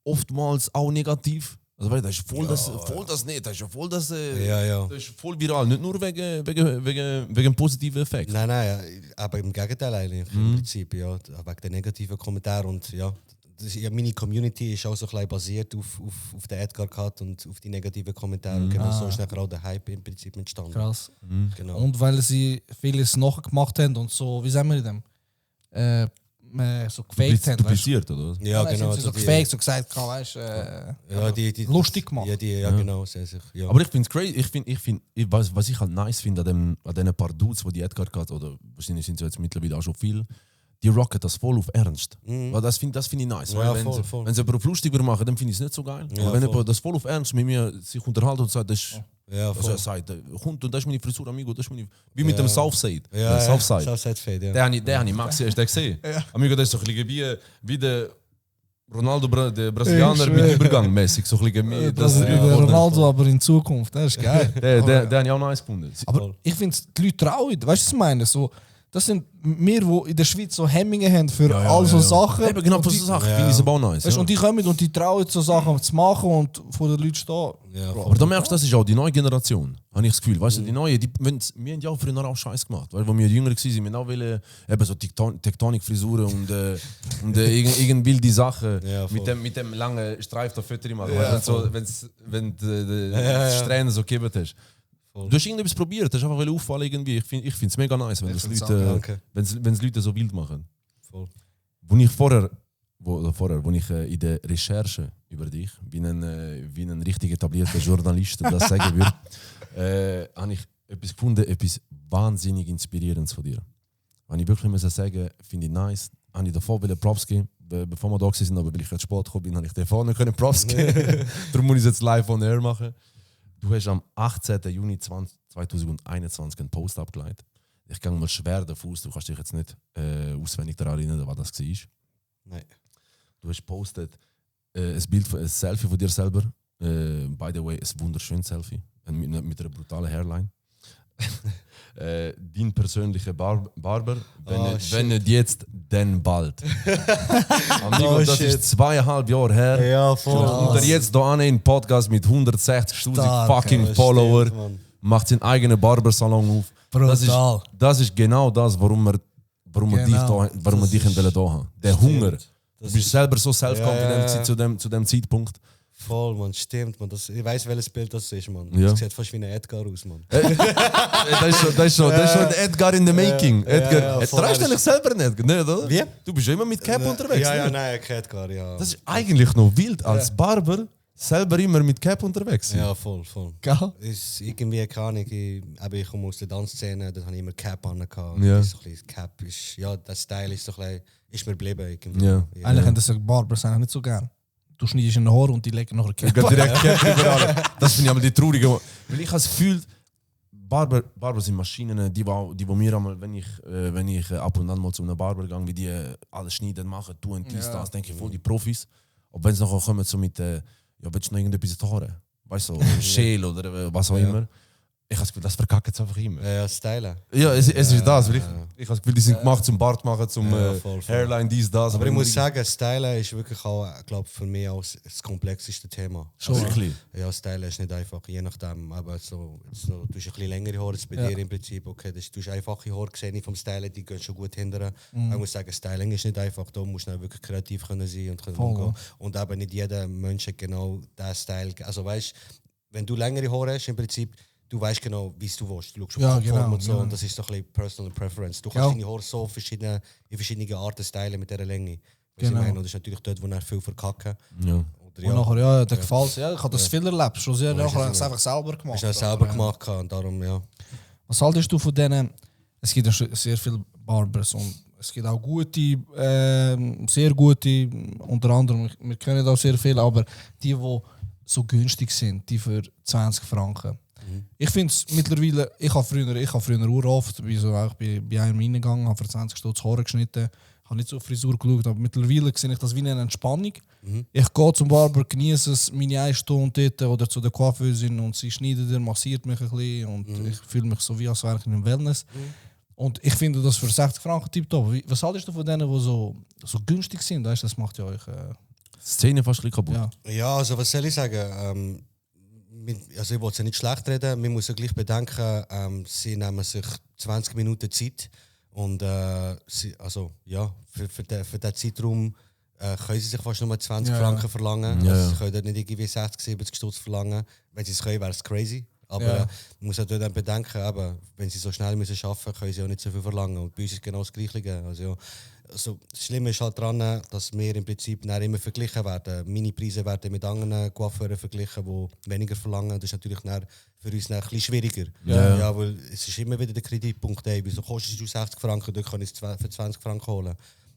oftmals auch negativ. Also weil das ist voll das nicht, das ist ja voll das, ja. das ist voll viral, nicht nur wegen positiven Effekt. Nein, aber im Gegenteil eigentlich, im Prinzip, ja, wegen der negativen Kommentare und ja. Meine Community ist auch so ein bisschen basiert auf den Edgar Cut und auf die negativen Kommentare. Und genau so ist nachher auch der Hype im Prinzip entstanden. Krass. Genau. Und weil sie vieles nachgemacht haben und so, wie sagen wir dem? So gefaked haben. Weißt du? Dupliziert, oder was? Ja, genau. Sie so gefaked, so gesagt, weißt ja, die lustig gemacht. Ja, genau. Sehr sicher, ja. Aber ich finde es crazy, was ich halt nice finde an diesen paar Dudes, die Edgar Cut, oder wahrscheinlich sind es jetzt mittlerweile auch schon viel, die rocken das voll auf Ernst. Weil das find ich nice. Ja, Weil voll. wenn sie jemand auf lustig machen, dann finde ich es nicht so geil. Ja, aber wenn voll. jemand das voll auf Ernst mit mir sich unterhält und sagt, das ist, Ja, also voll. er sagt, kommt und das ist meine Frisur, amigo, das ist meine... Wie mit dem Southside. Ja, Southside. Southside Fade, ja. Den habe ich Maxi, hast du den gesehen? Amigo, das ist so ein bisschen wie der Ronaldo, der Brasilianer mit Übergang mäßig. So ein bisschen, Das ist der Ronaldo, aber in Zukunft, das ist geil. den habe ich auch nice gefunden. Aber ich finde, die Leute trauen, weißt du, was ich meine? So, das sind wir, die in der Schweiz so Hemmungen haben für all so Sachen. Eben genau Und für die- so Sachen finde ich es aber auch nice. Weißt, Ja. und die kommen und die trauen so Sachen zu machen und vor den Leuten stehen. Ja, Aber da merkst du, das ist auch die neue Generation, habe ich das Gefühl. Weißt du, die neue, wir haben ja auch früher auch Scheiß gemacht. Weil, als wir jünger waren, wir haben auch eben so Tektonik-Frisuren und irgend wilde Sachen Ja, voll. mit dem langen Streif da Fötter machen. Ja, Weißt du, wenn du die Strähnen so gegeben hast. Voll. Du hast irgendetwas probiert, hast einfach auffallen irgendwie. Ich finde es mega nice, wenn das find's Leute, danke. wenn's Leute so wild machen. Voll. Wo ich in der Recherche über dich, wie ein richtig etablierter Journalist das sagen würde, habe ich etwas gefunden, etwas wahnsinnig Inspirierendes von dir. Wenn ich wirklich muss sagen, finde ich nice, habe ich davor Props geben, bevor wir da sind, aber weil ich jetzt Sport gekommen bin, habe ich davor nicht Props geben. Darum muss ich es jetzt live on air machen. Du hast am 18. Juni 2021 einen Post abgeleitet. Ich gehe mal schwer davon aus, du kannst dich jetzt nicht auswendig daran erinnern, was das war. Nein. Du hast gepostet ein Selfie von dir selber. By the way, ein wunderschönes Selfie. Mit einer brutalen Hairline. Dein persönlicher Barber. Wenn nicht jetzt, dann bald. Amigo, das ist 2,5 Jahre her. Ja, Und er jetzt hier an einen Podcast mit 160.000 Stark, fucking ja, Follower. stimmt, Mann. Macht seinen eigenen Barbersalon auf. Brutal. Das ist genau das, warum wir dich da haben. Der Stimmt. Hunger. Das Du bist selber so self-confident Ja. zu dem Zeitpunkt. Voll, man, stimmt, man. Ich weiß, welches Bild das ist, man. Ja. Das sieht fast wie ein Edgar aus, man. Das ist schon Edgar in the making. Edgar, ja, voll. trägst du dich selber nicht, nicht, oder? Wie? Du bist ja immer mit Cap unterwegs. Ja, nicht? nein, Edgar, ja. Das ist eigentlich noch wild, als Barber selber immer mit Cap unterwegs sein. Ja, voll. Gell? Ist irgendwie, keine Ahnung, ich komme aus der Tanzszene, da habe ich immer Cap an. Ja. So Cap ist, ja, der Style ist so ein bisschen, ist mir geblieben. Irgendwie. Ja. Eigentlich haben das ja Barbers eigentlich nicht so gern. Du schneidest in den Haar und die legen noch eine Ich gehe direkt Cap überall. Das finde ich aber die traurige. Weil ich habe das Gefühl, Barber sind Maschinen, die mir einmal, wenn ich ab und an mal zu einem Barber gehe, wie die alles schneiden, machen, tun, dies, das, denke ich, voll die Profis. Aber wenn sie nachher kommen, so mit, ja, willst du noch irgendetwas in die Haare? Weißt du, so Schäl oder was auch immer. Ich habe das Gefühl, das verkacken sie einfach immer. Ja, Stylen. Ja, es ist das. Weil ich habe das Gefühl, die sind gemacht zum Bart machen, zum voll. Hairline, dies, das. Aber ich muss sagen, Stylen ist wirklich auch, glaube für mich auch das komplexeste Thema. schon wirklich. Ja, Stylen ist nicht einfach, je nachdem. Aber so, du hast ein bisschen längere Haare, jetzt bei dir im Prinzip. Okay, du hast einfache Haare gesehen vom Stylen, die gehen schon gut hinterher. Ich muss sagen, Styling ist nicht einfach, da musst du wirklich kreativ können sein und können umgehen. Und eben nicht jeder Mensch hat genau diesen Style. Also weißt, wenn du längere Haare hast, im Prinzip, du weißt genau, wie du willst. Du schaust auf Ja, die Form genau, und so. genau. Und das ist so ein bisschen Personal Preference. Du kannst Ja. deine Haare so in verschiedene Arten stylen mit dieser Länge. Genau. Und das ist natürlich dort, wo er viel verkacken. Ja. Oder Und nachher, ja, der gefällt ja, ich habe das viel erlebt. Schon sehr, Ja, nachher ist habe ich es ja- einfach selber gemacht. Hast du das selber gemacht und darum, ja. Was haltest du von denen? Es gibt ja schon sehr viele Barbers und es gibt auch gute, sehr gute, unter anderem, wir kennen auch sehr viele, aber die so günstig sind, die für 20 Franken. Ich finde es mittlerweile, ich habe früher oft bei einem reingegangen, habe für 20 Stutz Haare geschnitten, habe nicht so auf Frisur geschaut, aber mittlerweile sehe ich das wie eine Entspannung. Ich gehe zum Barber, genieße es, meine 1 Stunde dort oder zu der Coiffeusin und sie schneidet und massiert mich ein bisschen und ich fühle mich so wie als wäre ich in einem Wellness. Und ich finde das für 60 Franken tipptopp. Was haltest du von denen, die so günstig sind? Weißt, das macht ja euch... Szene fast ein bisschen kaputt. ja. Ja, also was soll ich sagen? Also ich will es ja nicht schlecht reden, man muss ja gleich bedenken, sie nehmen sich 20 Minuten Zeit und also, ja, für den Zeitraum können sie sich fast nur 20 Franken verlangen. Ja, Also ja. sie können dort nicht irgendwie 60, 70 Stutz verlangen. Wenn sie es können, wäre es crazy. Aber Ja. man muss natürlich dann bedenken, eben, wenn sie so schnell müssen arbeiten müssen, können sie auch nicht so viel verlangen. Und bei uns ist genau das Gleiche. Also, ja, also, das Schlimme ist halt daran, dass wir im Prinzip dann immer verglichen werden. Meine Preise werden mit anderen Coiffeuren verglichen, die weniger verlangen. Das ist natürlich dann für uns dann ein bisschen schwieriger. Ja, weil es ist immer wieder der Kreditpunkt, ey, wieso kostet es 60 Franken, dort kann ich es für 20 Franken holen.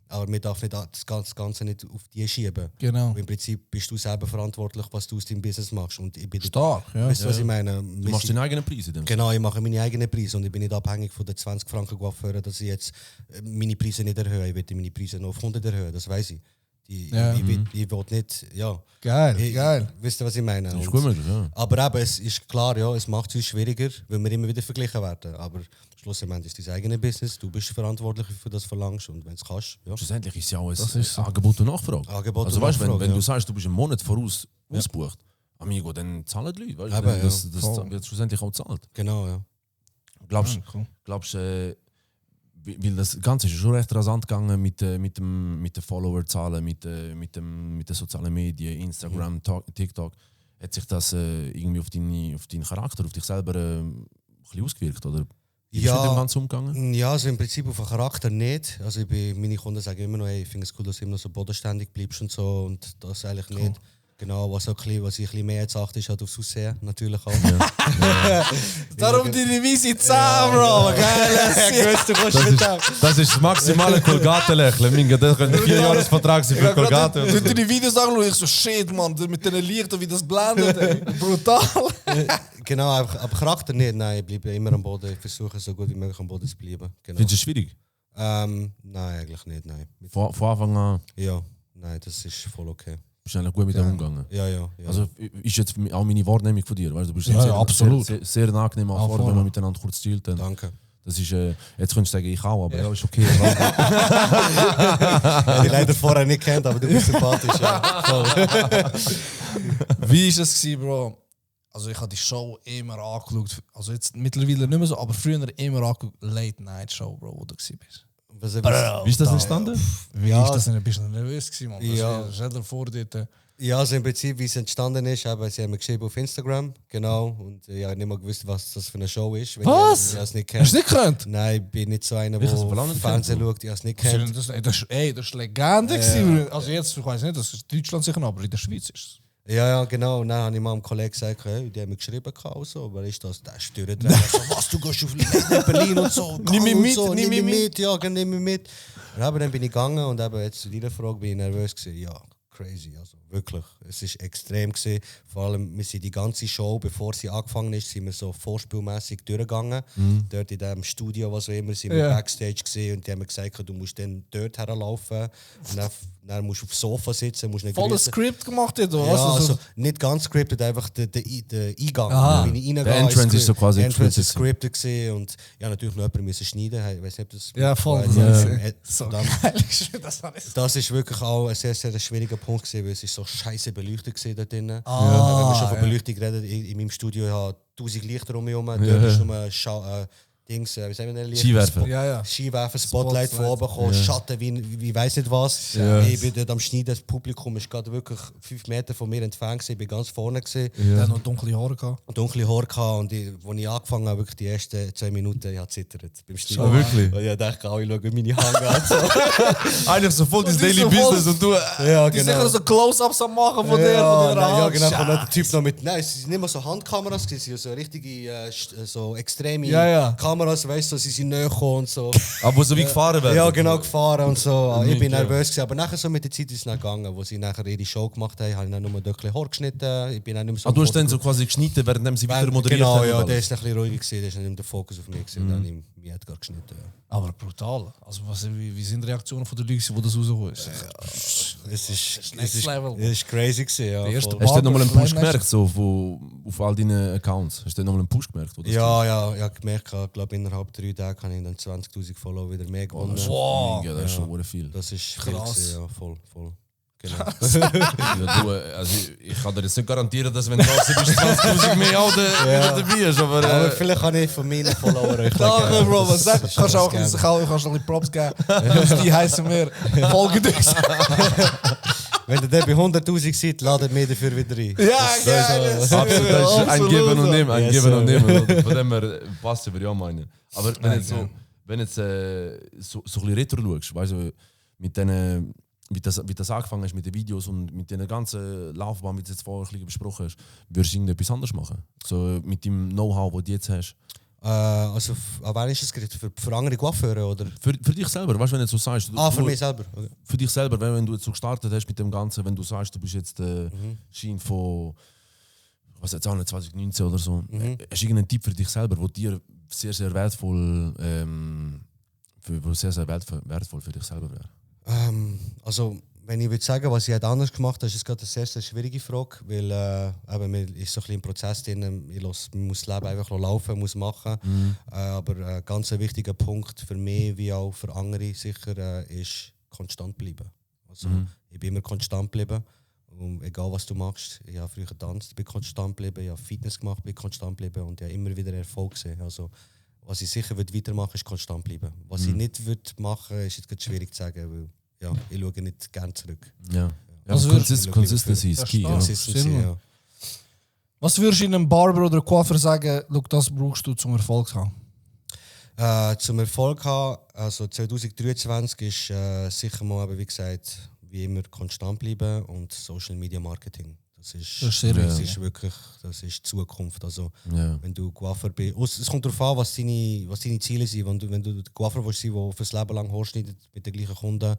Aber man darf nicht das Ganze nicht auf die schieben. Genau. Im Prinzip bist du selber verantwortlich, was du aus deinem Business machst. Und ich bin Stark, ja. Weißt du, was ich meine? Du machst deine eigenen Preise. In dem Fall. Genau, ich mache meine eigenen Preise und ich bin nicht abhängig von den 20 Franken Coiffeuren, dass ich jetzt meine Preise nicht erhöhe. Ich will meine Preise noch auf 100 erhöhen, das weiß ich. Ich will nicht, ja. Geil, geil. Wisst ihr, was ich meine? Das ist Und- gut möglich, ja. aber eben, es ist klar, ja, es macht es uns schwieriger, weil wir immer wieder verglichen werden. Aber schlussendlich ist es dein eigenes Business, du bist verantwortlich für das verlangst und wenn es kannst, ja. Schlussendlich ist es ja auch Das ein ist so. Angebot und Nachfrage. Angebot Also und weißt, Nachfrage, wenn ja. du sagst, du bist einen Monat voraus ausgebucht, amigo, dann zahlen die Leute. Weißt, Eben, dann, ja. das Voll. wird schlussendlich auch gezahlt. Genau, ja. Glaubst Cool. du, weil das Ganze ist schon recht rasant gegangen mit den Followerzahlen, mit den sozialen Medien, Instagram, TikTok. Hat sich das irgendwie auf deinen Charakter, auf dich selber ein bisschen ausgewirkt? Oder wie bist du mit dem Ganzen umgegangen? Ja, also im Prinzip auf den Charakter nicht. Also meine Kunden sagen immer noch, hey, ich finde es cool, dass du immer noch so bodenständig bleibst und so und das eigentlich nicht. Genau, was ich ein bisschen mehr jetzt achte, ist halt aufs Aussehen, natürlich auch. Darum deine weise Zahn, Bro. Geil. Du kommst mit dem. Das ist das maximale Colgate-Lächeln. Minga, das könnte ein 4-Jahres-Vertrag sein für Colgate. Du die Videos anschauen, ich so, shit, man, mit den Lichtern, wie das blendet, ey. Brutal. Genau, aber Charakter nicht, nein, ich bleibe immer am Boden. Ich versuche so gut wie möglich am Boden zu bleiben. Genau. Findest du es schwierig? Nein, eigentlich nicht, nein. Von Anfang an Ja, nein, das ist voll okay. bist du eigentlich gut mit dem umgegangen. Ja. Also ist jetzt auch meine Wahrnehmung von dir. Weißt, du bist Ja, sehr, absolut. Sehr ein angenehmer Ah, Fahrer, voll. wenn man miteinander kurz chillt. Dann. Danke. Das ist, jetzt könntest du sagen, ich auch, aber ja, ist okay. Ich habe dich leider vorher nicht kennt, aber du bist sympathisch. Ja. Voll. Wie war es, Bro? Also ich habe die Show immer angeschaut. Also jetzt mittlerweile nicht mehr so, aber früher immer angeschaut. Late Night Show, Bro, wo du bist. Wie ist das entstanden? Wie Ja. ist das denn? Bist du nervös gewesen, Mann? Ja. Stell dir vor, dort... Ja, also im Prinzip, wie es entstanden ist, eben, sie haben mir geschrieben auf Instagram, genau. Und ich habe nicht mal gewusst, was das für eine Show ist. Wenn Was? Ich es nicht Hast kennt. du nicht gekannt? Nein, ich bin nicht so einer, Ich hab's der vor langem Fernsehen gekannt, schaut, ich habe es nicht kennt. Das ist Legende gewesen. Also jetzt, ich weiß nicht, das ist Deutschland sicher, aber in der Schweiz ist es. Ja, genau. Und dann habe ich mal einem Kollegen gesagt, hey, die haben mir geschrieben, so, wer ist das? Der ist durchdrehen. So, was, du gehst auf Berlin und so. Nimm mich und mit, so, nimm mich mit. Ja, nimm mich mit. Und aber dann bin ich gegangen und eben jetzt zu deiner Frage bin ich nervös gewesen. Ja, crazy, also wirklich. Es ist extrem gewesen. Vor allem, wir sind die ganze Show, bevor sie angefangen ist, sind wir so vorspielmäßig durchgegangen. Dort in dem Studio, was auch immer, sind wir Ja. Backstage gesehen und die haben mir gesagt, du musst dann dort herlaufen und dann musst du aufs Sofa sitzen, musst nicht Voll das grüßen. Skript gemacht, oder Ja, was? also nicht ganz scripted, einfach der Eingang. Aha. Wie ich reingehe, Der Entrance ist so quasi der Entrance ist scripted scripted gewesen und ja, natürlich noch jemand müssen schneiden. Ich weiß nicht, ob das... Ja, voll. So Dann, geil. Das habe ich das ist wirklich auch ein sehr, sehr schwieriger Punkt gewesen, weil es ist so scheiße beleuchtet gewesen da drinnen. Ah, Wenn wir schon von ja. Beleuchtung reden, in meinem Studio habe ich 1000 Lichter um mich herum. Dort ist nur Dings, wie sagen wir denn? Skiwerfer. Ja. Skiwerfer, Spotlight von oben gekommen, Ja. Schatten wie weiß nicht was. Ja. Ich bin dort am Schneiden, das Publikum ist gerade wirklich 5 Meter von mir entfernt gewesen, ich bin ganz vorne gewesen. Der hat noch dunkle Haare gehabt. Dunkle Haare gehabt und als ich angefangen habe, wirklich die ersten 2 Minuten, ich habe zittert beim Schneiden. Ah, wirklich? Und ich dachte, alle schauen meine Haare an. So. Eigentlich so voll das Und die Daily so voll- Business und du. Ja, Die sicher so Close-Ups am machen von der Ja, Hand. ja, genau. Von der Typ noch mit. Nein, es sind nicht mehr so Handkameras, es sind so richtige, so extreme Ja. Kameras, weißt du, sie sind näher gekommen und so. Aber so wie gefahren werden. Ja, genau, gefahren und so. Ich bin Ja. nervös gewesen, aber nachher so mit der Zeit ist es dann gegangen, wo sie nachher ihre Show gemacht haben, habe ich dann nur ein bisschen Haar geschnitten. Ich bin dann nicht mehr so. Ah, du hast dann so quasi geschnitten, während sie wieder moderiert Genau, haben. ja, und der alles. ist ein bisschen ruhiger gewesen, der ist nicht mehr der Fokus auf mich gewesen. Und dann Mir hat gar geschnitten. Ja. Aber brutal. Also wie sind die Reaktionen von den Leuten, die das rausgekommen ist? Es ist crazy gewesen, ja. Der erste voll. Hast du dort nochmal einen Push Fleischmeister. gemerkt, so auf all deinen Accounts? Hast du dort nochmal einen Push gemerkt? Wo das Ja, ich habe gemerkt, ich glaube innerhalb 3 Tagen habe ich dann 20'000 Follower wieder mehr gewonnen. Wow. Ja, das ist schon sehr viel. Das ist viel Krass. gewesen, ja, voll. Genau. Ja, du, also ich kann dir jetzt nicht garantieren, dass wenn du draußen bist, 20'000 mehr auch dabei ist, aber... Aber vielleicht kann ich von meinen Followern euch Danke, Bro, was sagst du? Kannst du auch gerne. kannst noch ein bisschen Props geben. Die heißen wir folgen uns. Wenn ihr dann bei 100'000 seid, ladet mich dafür wieder ein. Ja, geil. Absolut, das ist ein Geben und Nehmen, ein Yes, Geben und sir. Nehmen. Oder? Von dem her passt über ja meine. Aber wenn jetzt so ein bisschen retro schaust, weißt du, mit denen, wie das angefangen hast mit den Videos und mit der ganzen Laufbahn, wie du jetzt vorher ein bisschen besprochen hast, würdest du irgendetwas anderes machen? So mit dem Know-how, das du jetzt hast? Also, an wen ist es gerichtet? Für andere Coiffeure, oder? Für dich selber, weißt du, wenn du so sagst. Für mich selber. Okay. Für dich selber, wenn du jetzt so gestartet hast mit dem Ganzen, wenn du sagst, du bist jetzt Schein von, was jetzt auch nicht, 2019 oder so. Hast du irgendeinen Tipp für dich selber, der dir sehr, sehr wertvoll, wertvoll für dich selber wäre? Also, wenn ich würde sagen, was ich hätte anders gemacht habe, ist es gerade eine sehr, sehr schwierige Frage, weil man ist so ein bisschen im Prozess drin, man muss das Leben einfach laufen, muss machen. Aber ein ganz wichtiger Punkt für mich, wie auch für andere sicher, ist konstant bleiben. Also, ich bin immer konstant geblieben. Und egal was du machst, ich habe früher getanzt, bin konstant geblieben, ich habe Fitness gemacht, bin konstant geblieben und ich habe immer wieder Erfolg gesehen. Also, was ich sicher weitermachen würde, ist konstant bleiben. Was ich nicht machen würde, ist jetzt gerade schwierig zu sagen, weil ja, ich schaue nicht gerne zurück. Ja. Was Also würdest Consistency ist Das key. ist Ja. Consistency, ja. Was würdest du einem Barber oder Coiffeur sagen, look, das brauchst du zum Erfolg zu haben? Zum Erfolg haben, also 2023 ist sicher mal, aber wie gesagt, wie immer konstant bleiben und Social Media Marketing. Das ist sehr das wichtig. ist wirklich, das ist die Zukunft. Also, Ja. wenn du Coiffeur bist, es kommt darauf an, was deine Ziele sind. Wenn du Coiffeur willst sein, der fürs Leben lang hochschneidet mit den gleichen Kunden,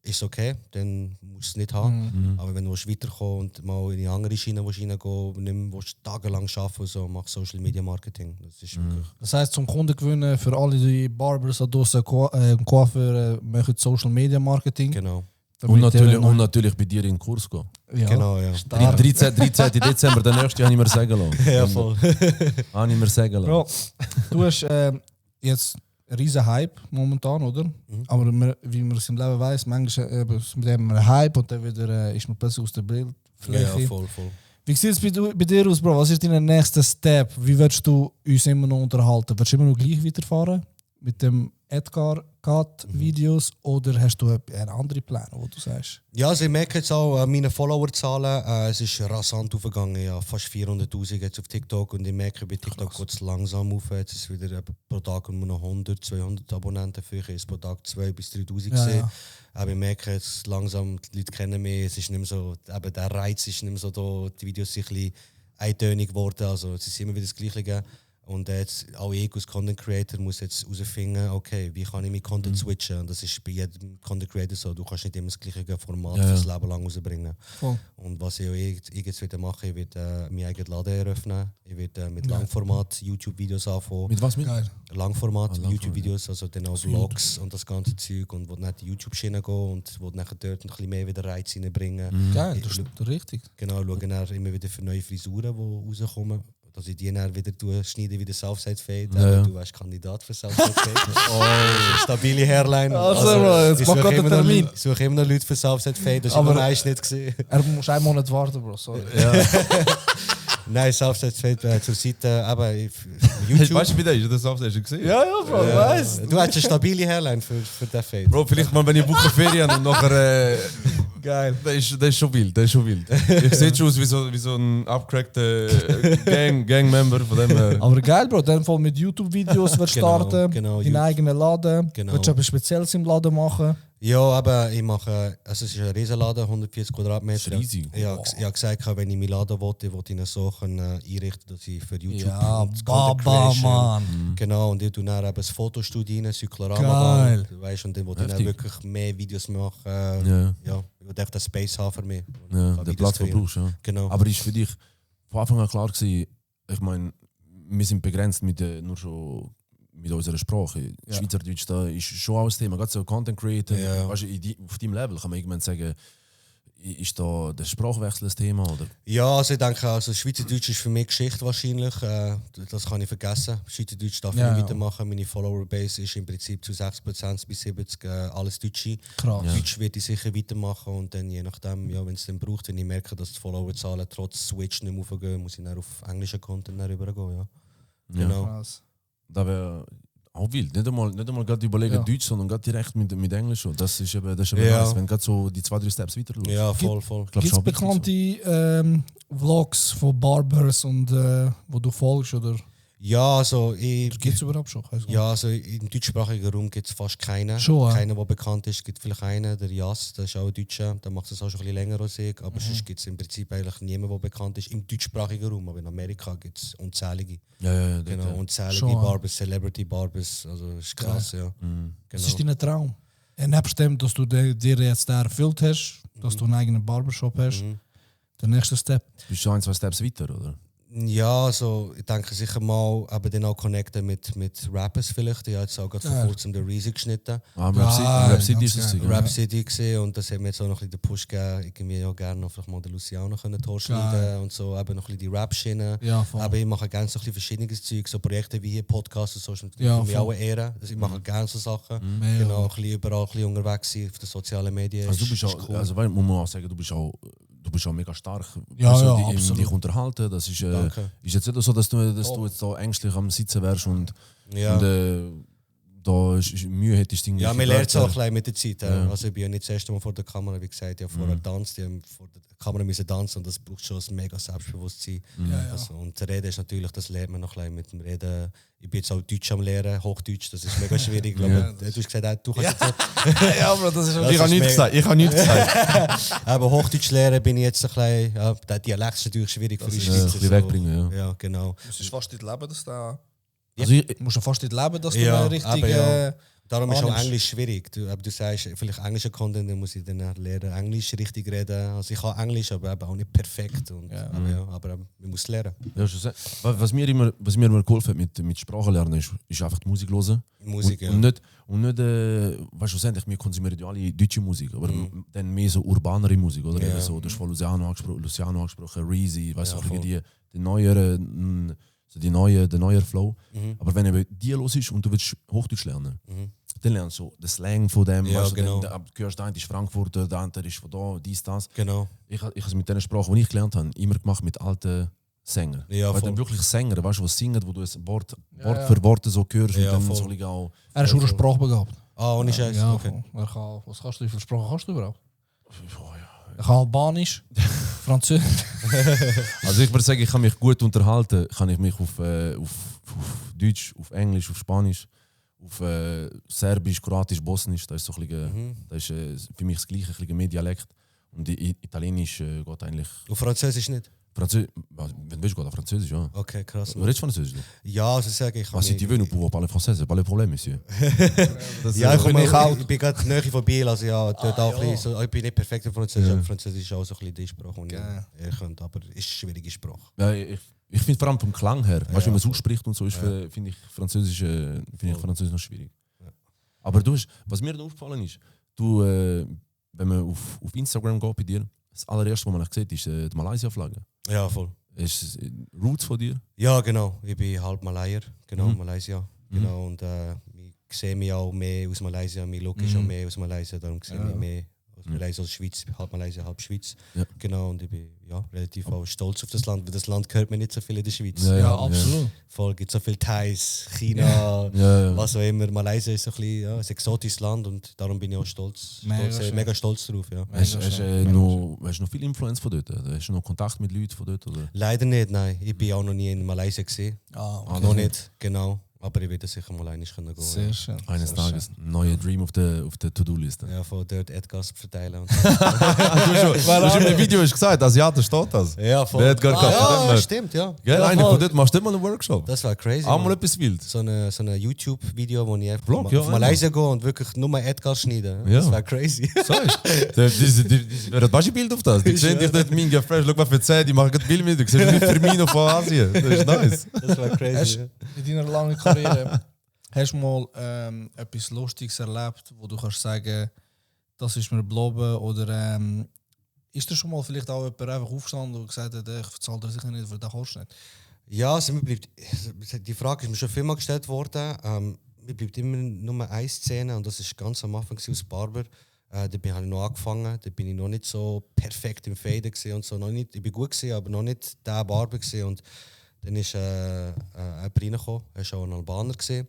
ist okay, dann musst du es nicht haben. Aber wenn du weiterkommen und mal in eine andere Schiene reingehen willst, nicht mehr tagelang arbeiten, so, mach Social Media Marketing. Das ist wirklich. Das heisst, zum Kunden gewinnen für alle die Barbers da draussen, Coiffeur, machen Social Media Marketing. Genau. Und Damit natürlich bei dir in den Kurs gehen. ja, Genau, ja. 13. Dezember, der nächste, habe ich mir sagen lassen. Ja, voll. Habe ich mir sagen lassen. Bro, du hast jetzt einen riesen Hype momentan, oder? Aber wie man es im Leben weiss, manchmal mit dem einen Hype und dann wieder ist man plötzlich aus der Bildfläche. Ja, voll. Wie sieht es bei dir aus, Bro? Was ist dein nächster Step? Wie willst du uns immer noch unterhalten? Willst du immer noch gleich weiterfahren mit dem Edgar Cut Videos oder hast du einen anderen Plan, wo du sagst? Ja, also ich merke jetzt auch meine Followerzahlen, es ist rasant aufgegangen, ja, fast 400'000 jetzt auf TikTok und ich merke, bei TikTok geht es langsam auf, jetzt ist es wieder pro Tag nur noch 100, 200 Abonnenten, früher ist es pro Tag 2.000 bis 3.000 gewesen. Ja. Aber ich merke jetzt langsam, die Leute kennen mich, es ist nicht mehr so, eben der Reiz ist nicht mehr so da, die Videos sind ein bisschen eintönig geworden, also es ist immer wieder das Gleiche. Und jetzt auch ich als Content Creator muss jetzt herausfinden, okay, wie kann ich mit Content switchen? Und das ist bei jedem Content Creator so. Du kannst nicht immer das gleiche Format fürs Leben lang rausbringen. Voll. Und was ich jetzt wieder mache, ich werde meinen eigenen Laden eröffnen. Ich werde mit Langformat YouTube-Videos anfangen. Mit was? Geil. Langformat YouTube-Videos, also dann auch Vlogs und das ganze Zeug. Und wo dann die YouTube-Schiene gehen und wo dann dort ein bisschen mehr wieder Reiz reinbringen. Geil, das ist richtig. Genau, schaue dann immer wieder für neue Frisuren, die rauskommen. Dass ich die dann wieder schneide wie der Southside Fade. Ja. Du warst Kandidat für Southside Fade. Stabile Hairline. Also, Bro, jetzt ich mach grad den Termin. Ich suche immer noch Leute für Southside Fade. Das Aber- habe ich nicht gesehen. Er muss einen Monat warten, Bro, sorry. Nein, Southside Fade zur Seite. Aber Weißt YouTube. du, wie der ist? Das hast du schon gesehen? Ja, Bro, weiss. Du hast eine stabile Hairline für den Fade. Bro, vielleicht mal, wenn ich Woche Ferien habe und nachher. Geil. Das ist schon wild, Ich sehe schon aus wie so ein abgecrackter Gang-Member von dem. Aber geil, Bro, dann voll mit YouTube-Videos wird Genau, starten, genau, deinen eigenen Laden. Genau. Willst du etwas Spezielles im Laden machen? Ja, aber ich mache, also es ist ein Riesenladen, 140 Quadratmeter. Das ist riesig. Ich habe gesagt, wenn ich meinen Laden will, ich ihn so einrichten, dass ich für YouTube Ja, und Baba, Content Creation- Mann. Genau, und ich tue dann eben das Fotostudio rein, Geil. Cyclorama, weißt, und dann will ich dann Heftig. wirklich mehr Videos machen. Ja. Ja, ich will echt den Space haben für mich. Ja, Kann der Videos Platz, den du kreieren. brauchst. Ja. Genau. Aber ist für dich von Anfang an klar gewesen, ich meine, wir sind begrenzt mit nur schon mit unserer Sprache. Schweizerdeutsch, da ist schon auch das Thema. Gerade so Content Creator, weißt du, auf deinem Level kann man irgendwann sagen, ist da der Sprachwechsel das Thema? Oder? Ja, also ich denke, also Schweizerdeutsch ist für mich Geschichte wahrscheinlich. Das kann ich vergessen. Schweizerdeutsch darf ich nicht weitermachen. Meine Follower-Base ist im Prinzip zu 60% bis 70% alles Deutsche. Krass. Deutsch werde ich sicher weitermachen und dann je nachdem, ja, wenn es dann braucht, wenn ich merke, dass die Followerzahlen trotz Switch nicht mehr aufgehen, muss ich dann auf englischen Content rübergehen. Ja. Genau. Krass. Da wäre auch wild. Nicht einmal gerade überlegen Deutsch, sondern gerade direkt mit Englisch. Das ist eben nice, wenn gerade so die 2-3 Steps weiter los. Ja, voll. Gibt es bekannte Vlogs von Barbers und wo du folgst? Oder Ja, also gibt es überhaupt schon? Ja, also im deutschsprachigen Raum gibt es fast keinen. Schon, Keiner, der bekannt ist. Es gibt vielleicht einen, der Jas, der ist auch ein Deutscher, der macht das auch schon ein bisschen länger als ich. Aber sonst gibt es im Prinzip eigentlich niemanden, der bekannt ist im deutschsprachigen Raum. Aber in Amerika gibt es unzählige. Ja, Genau, unzählige Schon, Barbers, Celebrity Barbers. Also das ist krass, ja. Mhm. Das Genau. ist dein Traum. Nebst dem, dass du dir jetzt da erfüllt hast, dass du einen eigenen Barbershop hast, der nächste Step. Bist du 1-2 Steps weiter, oder? Ja, also ich denke sicher mal, aber dann auch connecten mit Rappers vielleicht. Ich habe jetzt auch gerade vor kurzem den Reezy geschnitten. Rap City ist es. Rap City gesehen und das hat mir jetzt auch noch ein bisschen den Push gegeben. Ich mir ja gerne noch vielleicht mal den Luciano schneiden und so, eben noch ein bisschen die Rap-Schiene. Ja, voll. Aber ich mache gerne so ein bisschen verschiedenes Zeug, so Projekte wie hier, Podcasts und so, ist natürlich Ja, für mich voll. auch eine Ehre. Also ich mache gerne so Sachen. Ja. Genau, ein bisschen überall ein bisschen unterwegs sein auf den sozialen Medien. Also du ist- bist ist auch, cool. also muss man auch sagen, du bist auch mega stark. Ja, Also, ja, dich absolut. unterhalten. Das ist, Danke. ist jetzt nicht so, dass du jetzt so ängstlich am Sitzen wärst und Ja. da Mühe hättest. Ja, man lernt es auch ein bisschen mit der Zeit. Also ich bin ja nicht das erste Mal vor der Kamera, wie gesagt, ich habe vorher getanzt, ich habe vor der Kamera müssen tanzen und das braucht schon ein mega Selbstbewusstsein. Also, und Reden ist natürlich, das lernt man noch ein bisschen mit dem Reden. Ich bin jetzt auch Deutsch am Lernen, Hochdeutsch, das ist mega schwierig. Du hast gesagt, du kannst jetzt Ja, aber das ist Das Ich habe ist nichts mega- gesagt. Ich habe nichts gesagt. aber Hochdeutsch lernen bin ich jetzt ein bisschen, ja, der Dialekt ist natürlich schwierig für die ist, Schweizer. ein bisschen wegbringen, ja. Ja, genau. Es ist fast nicht leben, dass da. Also ich, Du musst ja fast nicht leben, dass du Ja, eine richtige. aber ja. Darum ist auch Spanisch. Englisch schwierig. Aber du sagst, vielleicht englischer Content, dann muss ich dann lernen, Englisch richtig reden. Also ich kann Englisch, aber eben auch nicht perfekt. Und, aber man muss lernen. ja, schon sehr. Was mir immer geholfen hat mit Sprache lernen, ist einfach die Musik hören. Musik, und nicht weißt du, schlussendlich, wir konsumieren ja alle deutsche Musik, aber dann mehr so urbanere Musik, oder? Ja. Eben so, du hast von Luciano angesprochen, Reezy, weißt Ja, du, voll. die neue Flow. Aber wenn eben die los ist und du willst Hochdeutsch lernen, dann lernst du so den Slang von dem, Ja, weißt du, genau. dann hörst du, der eine ist Frankfurter, der andere ist von da, dies, das. Genau. Ich habe es mit dieser Sprache, die ich gelernt habe, immer gemacht mit alten Sängern. Ja, Weil voll. dann wirklich Sänger, weißt du, die singen, wo du es Wort für Wort so hörst Ja, und dann voll. soll ich auch. Er ist nur sprachbegabt. Ah, ohne Scheiß. Ja, Okay. voll. Was kannst du, wie viele Sprachen kannst du überhaupt? Ich kann Albanisch, Französisch. Also ich würde sagen, ich kann mich gut unterhalten, kann ich mich auf Deutsch, auf Englisch, auf Spanisch, auf Serbisch, Kroatisch, Bosnisch, das ist so ein bisschen, das ist für mich das gleiche, ein bisschen mehr Dialekt. Und Italienisch geht eigentlich. Und Französisch nicht? Französisch, wenn du willst, geht auch Französisch, ja. Okay, krass. Du redest Französisch? Du? Ja, also sage ich. Was si tu veux, nous pouvons parler français, c'est pas le problème, monsieur. Ja, ich, bin ich auch. ich bin gerade näher von Biel, also ja, dort auch ein bisschen so, ich bin nicht perfekt in Französisch, aber Französisch ist auch so ein bisschen die Sprache, die Geil. ich könnte, aber es ist eine schwierige Sprache. Ja, ich finde vor allem vom Klang her, weißt du, wie man es ausspricht und so, finde ich Französisch noch schwierig. Aber du hast, was mir dann aufgefallen ist, du, wenn man auf Instagram geht bei dir, das allererste, was man sieht, ist die Malaysia-Flagge. Ja, voll. Ist es Roots von dir? Ja, genau. Ich bin halb Malaier, genau, Malaysia. Genau, und ich sehe mich auch mehr aus Malaysia, mein Look ist auch mehr aus Malaysia, darum sehe ich mich mehr aus Malaysia als Schweiz, halb Malaysia, halb Schweiz. Ja. Genau, und ich bin ja, relativ auch stolz auf das Land, weil das Land gehört mir nicht so viel in der Schweiz. Ja, Ja, absolut. Voll, gibt so viele Thais, China, Ja. was auch immer. Malaysia ist so ein bisschen ein exotisches Land und darum bin ich auch stolz. Mega Mega, schön. stolz drauf, ja. Hast du noch viel Influenz von dort? Hast du noch Kontakt mit Leuten von dort? Oder? Leider nicht, nein. Ich bin auch noch nie in Malaysia gesehen. Ah, Noch nicht, genau. Aber ich werde sicher mal einig können gehen. Sehr schön. Eines Tages ein neuer Dream auf der To-Do-Liste. Ja, von dort Edgas verteilen. Und Du hast in einem Video gesagt, Asiaten steht das. ja, voll. Der Edgar ja, Kaffee. stimmt, ja. Gell, Ja, einer voll. von dort machst du nicht mal einen Workshop. Das war crazy. Auch mal Mann. etwas wild. So eine YouTube-Video, wo ich einfach Vlog, auf ja, Malaysia gehe und wirklich nur Edgar schneide. Ja. Das war crazy. Die weißt du Bild auf das? Die sehen dich dort Minga Fresh, schau mal für 10, die machen gerade Bild mit dir. Du siehst wie Firmino von Asien. Das ist nice. Das war crazy. In deiner langen Karriere Hast du mal etwas Lustiges erlebt, wo du kannst sagen, das ist mir geblieben? Oder ist da schon mal vielleicht auch jemand einfach aufgestanden und gesagt hat, ich zahle dir sicher nicht, für den kostet nicht? Ja, also mir bleibt, die Frage ist mir schon vielmal gestellt worden. Mir bleibt immer nur eine Szene und das ist ganz am Anfang als Barber. Da habe ich noch angefangen, da bin ich noch nicht so perfekt im Faden und so. Noch nicht, ich bin gut gewesen, aber noch nicht der Barber gewesen. Und dann ist jemand reingekommen, er war auch ein Albaner gewesen,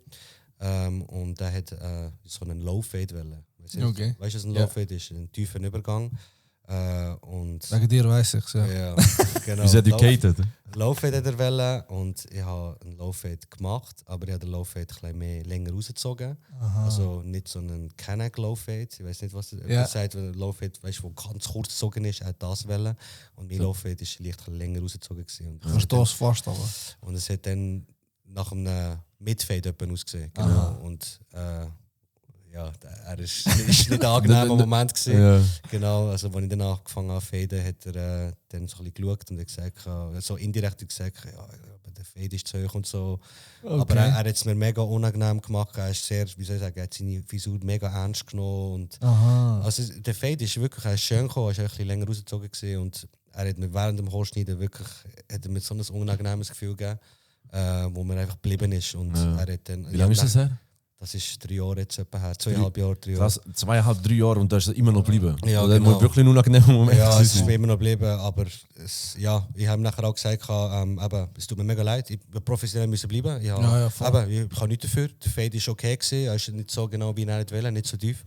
und der hat so einen Low Fade wollen. Okay. Weißt du, was ein Low Fade ist? Ein tiefer Übergang. Und Wegen dir weiss ich es, ja. ja, genau. He's educated. Low Fade hat er wollen und ich habe einen Low Fade gemacht, aber ich habe den Low Fade ein bisschen mehr länger rausgezogen. Also nicht so einen Kenneck Low Fade. Ich weiß nicht, was er sagt, wenn ein Low Fade, weißt du, der ganz kurz gezogen ist, er hat das wollen. Und mein Low Fade ist leicht länger rausgezogen gewesen. Ich verstehe es fast, aber. Und es hat dann nach einem Mid-Fade ausgesehen. Genau. Und ja, er ist nicht angenehm am Moment gewesen. Ja. Genau, also als ich dann angefangen habe zu faden, hat er dann so ein bisschen geschaut und hat gesagt, so indirekt gesagt, ja, der Fade ist zu hoch und so. Okay. Aber er hat es mir mega unangenehm gemacht. Er ist sehr, wie soll ich sagen, er hat seine Frisur mega ernst genommen. Und also der Fade ist wirklich, er ist schön gekommen, er ist ein bisschen länger rausgezogen gewesen und er hat mir während dem Haarschneiden wirklich, hat er mir so ein unangenehmes Gefühl gegeben, wo mir einfach geblieben ist. Und er hat dann, Wie lange ist das her? Das ist 3 Jahre jetzt etwa her, 2,5 Jahre, 3 Jahre. Das 2,5, 3 Jahre und da ist es immer noch geblieben. Ja, das genau. muss wirklich ein unangenehmer Moment Ja, es ist sein. mir immer noch geblieben, aber ja, ich habe nachher auch gesagt, eben, es tut mir mega leid, ich bin professionell müssen bleiben. Ich kann nichts dafür, der Fade war okay gewesen, er ist nicht so genau wie er nicht wollte, nicht so tief.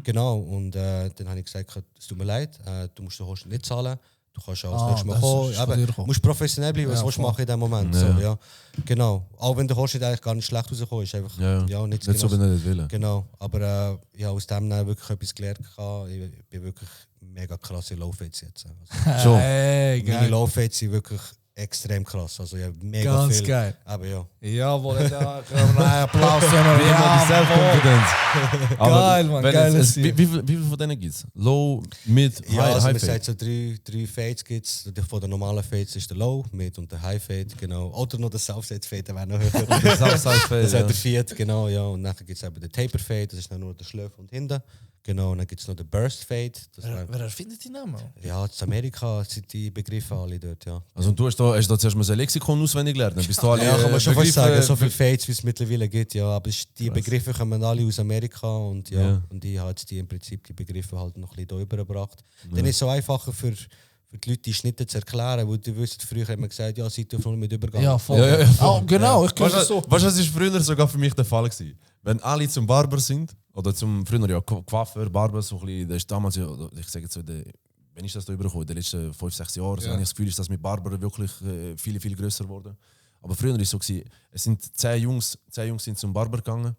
Genau, und dann habe ich gesagt, es tut mir leid, du musst den Kosten nicht zahlen. Du kannst auch das nächste Mal kommen. Du musst professionell bleiben, was willst du machen in diesem Moment. Ja. So, ja. Genau. Auch wenn der Host eigentlich gar nicht schlecht rausgekommen ist. Einfach, nicht so, wenn er nicht will. Genau. Aber aus dem wirklich etwas gelernt. Ich bin wirklich mega krass in Low-Fades jetzt. Also, Schon. Hey, meine geil. Low-Fades sind wirklich extrem krass. Also ja, mega Ganz viel. geil. Aber ja. Jawohl, da können wir einen Applaus nehmen. Wie immer die Self-Confidence. Geil, Mann, geil. Wie viel von denen gibt es? Low, Mid, Ja, High, also High man Fade? sagt so drei Fades gibt es. Von den normalen Fades ist der Low, Mid und der High Fade, genau. Oder noch der Southside Fade, der wäre noch höher. Der Southside Fade, Das ist ja. der Vierte, genau, ja. Und dann gibt es eben den Taper Fade, das ist dann nur der Schläfer und hinten. Genau, und dann gibt es noch den Burst Fade. Das Wer erfindet die Namen? ja, in Amerika sind die Begriffe alle dort, ja. Also und du hast da zuerst mal ein Lexikon auswendig gelernt, dann bist du alle Ja, kann man schon fast Begriffe- sagen, so viele Fades, wie es mittlerweile gibt, ja. Aber die Begriffe kommen alle aus Amerika und ja. Ja. Und ich habe jetzt im Prinzip die Begriffe halt noch ein bisschen hier rübergebracht. Dann ist es so einfacher für die Leute die Schnitte zu erklären, weil du wüsstest, früher hat man gesagt, ja, seid ihr auf null mit Übergang. Ja, voll. Ja, voll. Oh, genau, ich Weißt könnte so. du, das war früher sogar für mich der Fall gewesen. Wenn alle zum Barber sind, oder zum früher ja Coiffeur, Barber, so ein bisschen, das ist damals ja, ich sage jetzt so, wenn ich das da überkomme, in den letzten 5, 6 Jahren, so habe ich das Gefühl, ist das mit Barber wirklich viel, viel grösser geworden. Aber früher war es so, es sind 10 Jungs sind zum Barber gegangen.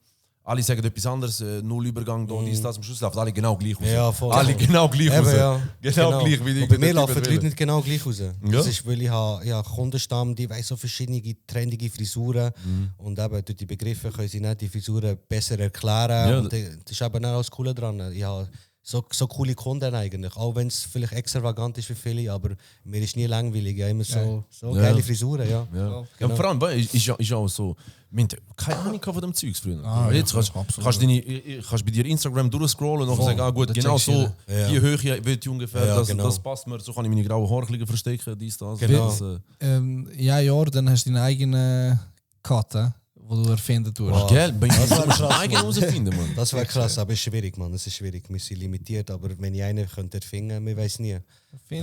Alle sagen etwas anderes, null Übergang, da dies, das, am Schluss laufen alle genau gleich raus. Ja, voll. Alle genau gleich Eben, raus. ja. Genau gleich wie die. Und bei mir die laufen die überwählen. Leute nicht genau gleich raus. Ja. Das ist, weil ich habe Kundenstamm, die weiss so verschiedene trendige Frisuren. Und eben durch die Begriffe können sie nicht die Frisuren besser erklären. Ja. Und das ist eben auch das Coole dran. Ich habe so coole Kunden eigentlich. Auch wenn es vielleicht extravagant ist für viele, aber mir ist nie langweilig. Ich habe immer so Ja. geile Frisuren, ja. Ja. Ja, Genau. vor allem, ist auch so, wir haben keine Ahnung von dem Zeugs früher. Jetzt ja, kannst absolut. kannst bei dir Instagram durchscrollen und Voll. sagen, gut, Da genau checkst so, du ja. die Höhe will ich ungefähr, Ja, das, genau. das passt mir, so kann ich meine grauen Haare ein bisschen verstecken, dies, das. Genau. Das, Ja, dann hast du deine eigene Karte, die du erfinden tust. Wow. Gell, bei mir Das wär musst du krass, eigen Mann. herausfinden, Mann. Das wäre krass, aber es ist schwierig, Mann. Es ist schwierig. Wir sind limitiert, aber wenn ich einen könnte erfinden, man weiß nie.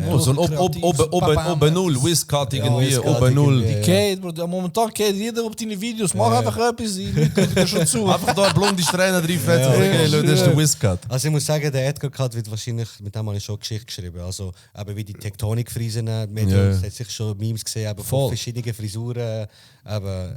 Oh, so ein oben null, Whiz-Cut irgendwie, Whiz-Cut oben null. irgendwie. Kate, Bro, momentan geht jeder auf deine Videos, mach einfach etwas, ich gucke dir schon zu. Einfach da blonde Strähnen reinfetzen und sagen, hey Leute, das ist der Whiz-Cut. Also ich muss sagen, der Edgar Cut wird wahrscheinlich, mit dem habe ich schon Geschichte geschrieben. Also eben wie die Tektonikfriesen, Ja. es hat sich schon Memes gesehen, eben Voll. von verschiedenen Frisuren, eben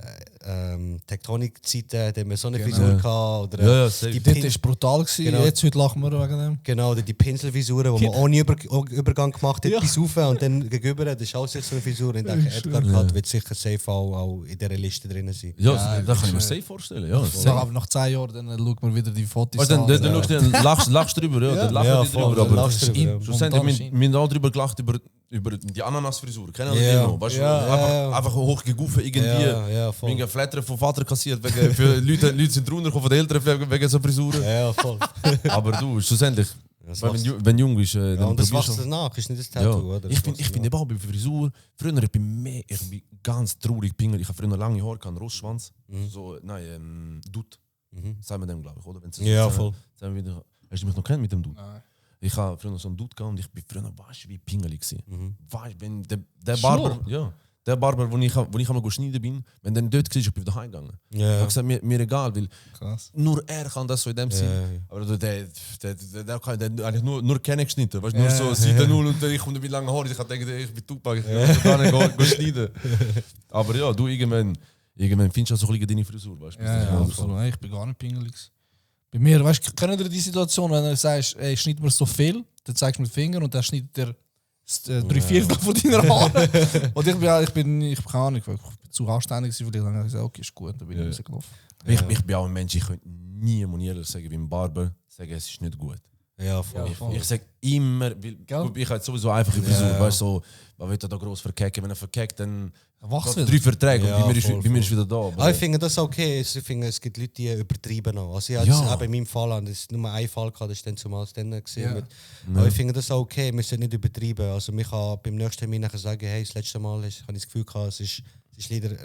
Tektonikzeiten, da haben wir so eine Frisur gehabt. Oder Ja, ja, safe. die Das Pin war brutal, gewesen. Genau. Jetzt heute lachen wir wegen dem. genau, oder die Pinselfrisuren, wo man ohne Übergang gemacht hat, Ja. bis rauf und dann gegenüber, das ist auch so eine Frisur. Und ich denke, Edgar Cut wird sicher safe auch in dieser Liste drin sein. Ja, das kann ich mir safe vorstellen. Ja, Sag aber nach 10 Jahren, dann schaut man wieder die Fotos weißt, dann, an. dann, dann lachst du drüber, ja, dann lachen Ja, die voll, drüber. dann Aber lachst du drüber, ja. schlussendlich, wir haben auch drüber gelacht, über über die Ananasfrisur. Kennen Ja. die noch? Weißt du, Ja. einfach hochgegufen irgendwie. Ja, voll. Wegen Flatter vom Vater kassiert. Wegen, für Leute sind runtergekommen von den Eltern wegen so Frisuren. Ja, voll. Aber du, schlussendlich, Das wenn wächst- du jung bist, dann Ja, und das probierst wächst du- danach, ist nicht das Ja. Tattoo, oder? Ich finde überhaupt bei Frisur, früher ich bin ganz traurig pingel. Ich habe früher lange Haare, einen Rostschwanz. So, nein, Dutt. Sagen wir dem, glaube ich, oder? Wenn sie Ja, so voll. sagen wir wieder, hast du mich noch kennt mit dem Dutt? Nein. Ich habe früher so einen Dutt gehabt und ich bin früher weißt, wie pingelig gewesen. Weißt, wenn der Schon? Barber, ja, der Barber, wo ich einmal schneiden bin, wenn der dort war, ich bin wieder heimgegangen. Ich Ja. habe gesagt, mir egal, weil Krass. nur er kann das so in dem Sinn. ja. Aber der kann eigentlich nur Kerne geschnitten. Weißt, nur so Seite 0 und ich komme mit langen Haaren. Ich habe gedacht, ich bin Tupac, ich kann gar nicht schneiden. Aber ja, du irgendwann findest du so ein bisschen deine Frisur. Weißt, Ja, absolut. Ich bin gar nicht pingelig. Bei mir, weißt du, kennen ihr die Situation, wenn du sagst, ey, schneid mir so viel, dann zeigst du mit dem Finger und dann schneidet dir 3/4 von deiner Haare. Und ich bin keine Ahnung, ich bin zu anständig gewesen, vielleicht habe ich gesagt, okay, ist gut, dann bin ich rausgelaufen. Ich bin auch ein Mensch, ich könnte nie Monier sagen wie ein Barber, sagen, es ist nicht gut. Ja, voll. Ich sage immer, weil Gell? ich habe sowieso einfache Frisur, weißt du, so, man will da groß verkecken, wenn er verkeckt, dann Wachs geht wieder. 3 Verträge Ja, und bei mir voll, ist wieder da. Aber ich finde das okay. Ich finde, es gibt Leute, die übertreiben noch. Also ich hatte Ja. es eben in meinem Fall, das ist nur ein Fall gehabt, das ist dann zumal dann gesehen. Ja. Aber ich finde das okay, wir sollten nicht übertreiben. Also ich kann beim nächsten Termin nachher sagen, hey, das letzte Mal habe ich das Gefühl gehabt, es ist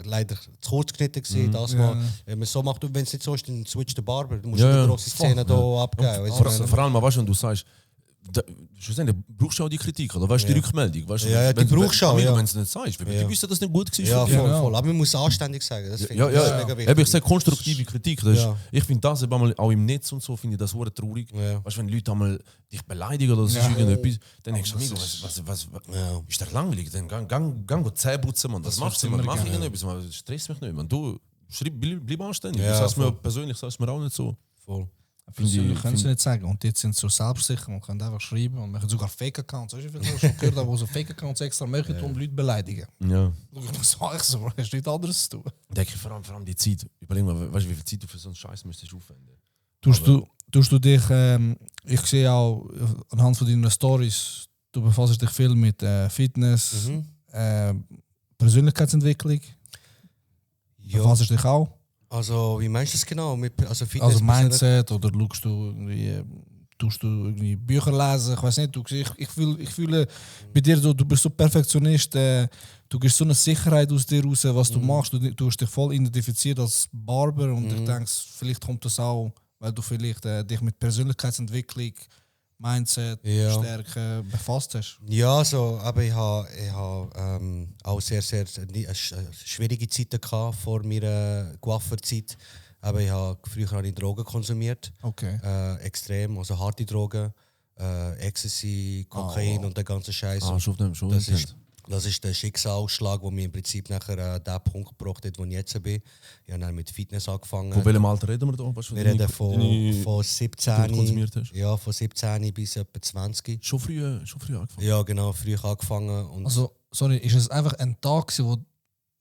leider zu kurz geschnitten gewesen, das Mal. Wenn man es so macht, wenn es nicht so ist, dann switch den Barber. Du musst Ja, nicht ja. eine grosse Szene hier abgeben. Weißt du, Vor allem, weißt du, wenn du sagst, schlussendlich brauchst du auch die Kritik, oder? Weißt du, die Rückmeldung? Weißt du, Ja, die brauchst du auch, ja. Wenn du es nicht sagst, weil die wissen, dass es nicht gut war. ja, für dich. voll, Genau. voll. Aber man muss anständig sagen. Das finde Ja, ich, das ist ja, mega ja. wichtig. Ich sage konstruktive Kritik. Das ist, Ja. ich finde das eben einmal auch im Netz und so, finde ich das sehr traurig. Ja. Weißt du, wenn Leute einmal dich beleidigen oder so irgendetwas, dann denkst du, amigo, was Ja. ist doch langweilig? Dann gang Zähne putzen, man. Das machst du immer. Mach gerne, irgendetwas, man. Das stresst mich nicht, man. Du bleib anständig. Ja, das heißt mir voll. persönlich, das heißt mir auch nicht so. Voll. Persönlich können sie nicht sagen. Und jetzt sind sie so selbstsicher und können einfach schreiben und machen sogar Fake-Accounts. Weißt du, wie viel ich schon gehört habe, wo so Fake-Accounts extra machen, um Leute beleidigen. Ja. Das mache ich so, hast nichts anderes zu tun. Denke ich vor allem die Zeit. Überleg mal, weißt du, wie viel Zeit du für so einen Scheiß müsstest aufwenden? Tust du dich, ich sehe auch anhand von deinen Stories, du befasst dich viel mit Fitness, Persönlichkeitsentwicklung. Ja. Befasst dich auch? Also, wie meinst du das genau? Also, Fitness Also Mindset oder schaust du irgendwie, tust du irgendwie Bücher lesen? Ich weiß nicht, ich fühle bei dir, du bist so Perfektionist, du gibst so eine Sicherheit aus dir raus, was du machst. Du hast dich voll identifiziert als Barber und ich denke, vielleicht kommt das auch, weil du vielleicht dich mit Persönlichkeitsentwicklung, Mindset, Ja. Stärke befasst hast. Ja, also, aber ich habe auch sehr schwierige Zeiten gehabt vor meiner Coiffeur-Zeit. Aber ich habe früher Drogen konsumiert, Okay. extrem, also harte Drogen, Ecstasy, Kokain und der ganze Scheiß. Schon Das ist der Schicksalsschlag, der mir im Prinzip nachher den Punkt gebracht hat, wo ich jetzt bin. Ich habe dann mit Fitness angefangen. Von welchem Alter reden wir da? Weißt du, Wir deine- reden von deine- 17, du konsumiert hast? ja, von 17 bis etwa 20. Schon früh angefangen. Ja, genau, früh angefangen. Und Also, sorry, ist es einfach ein Tag, gewesen, wo,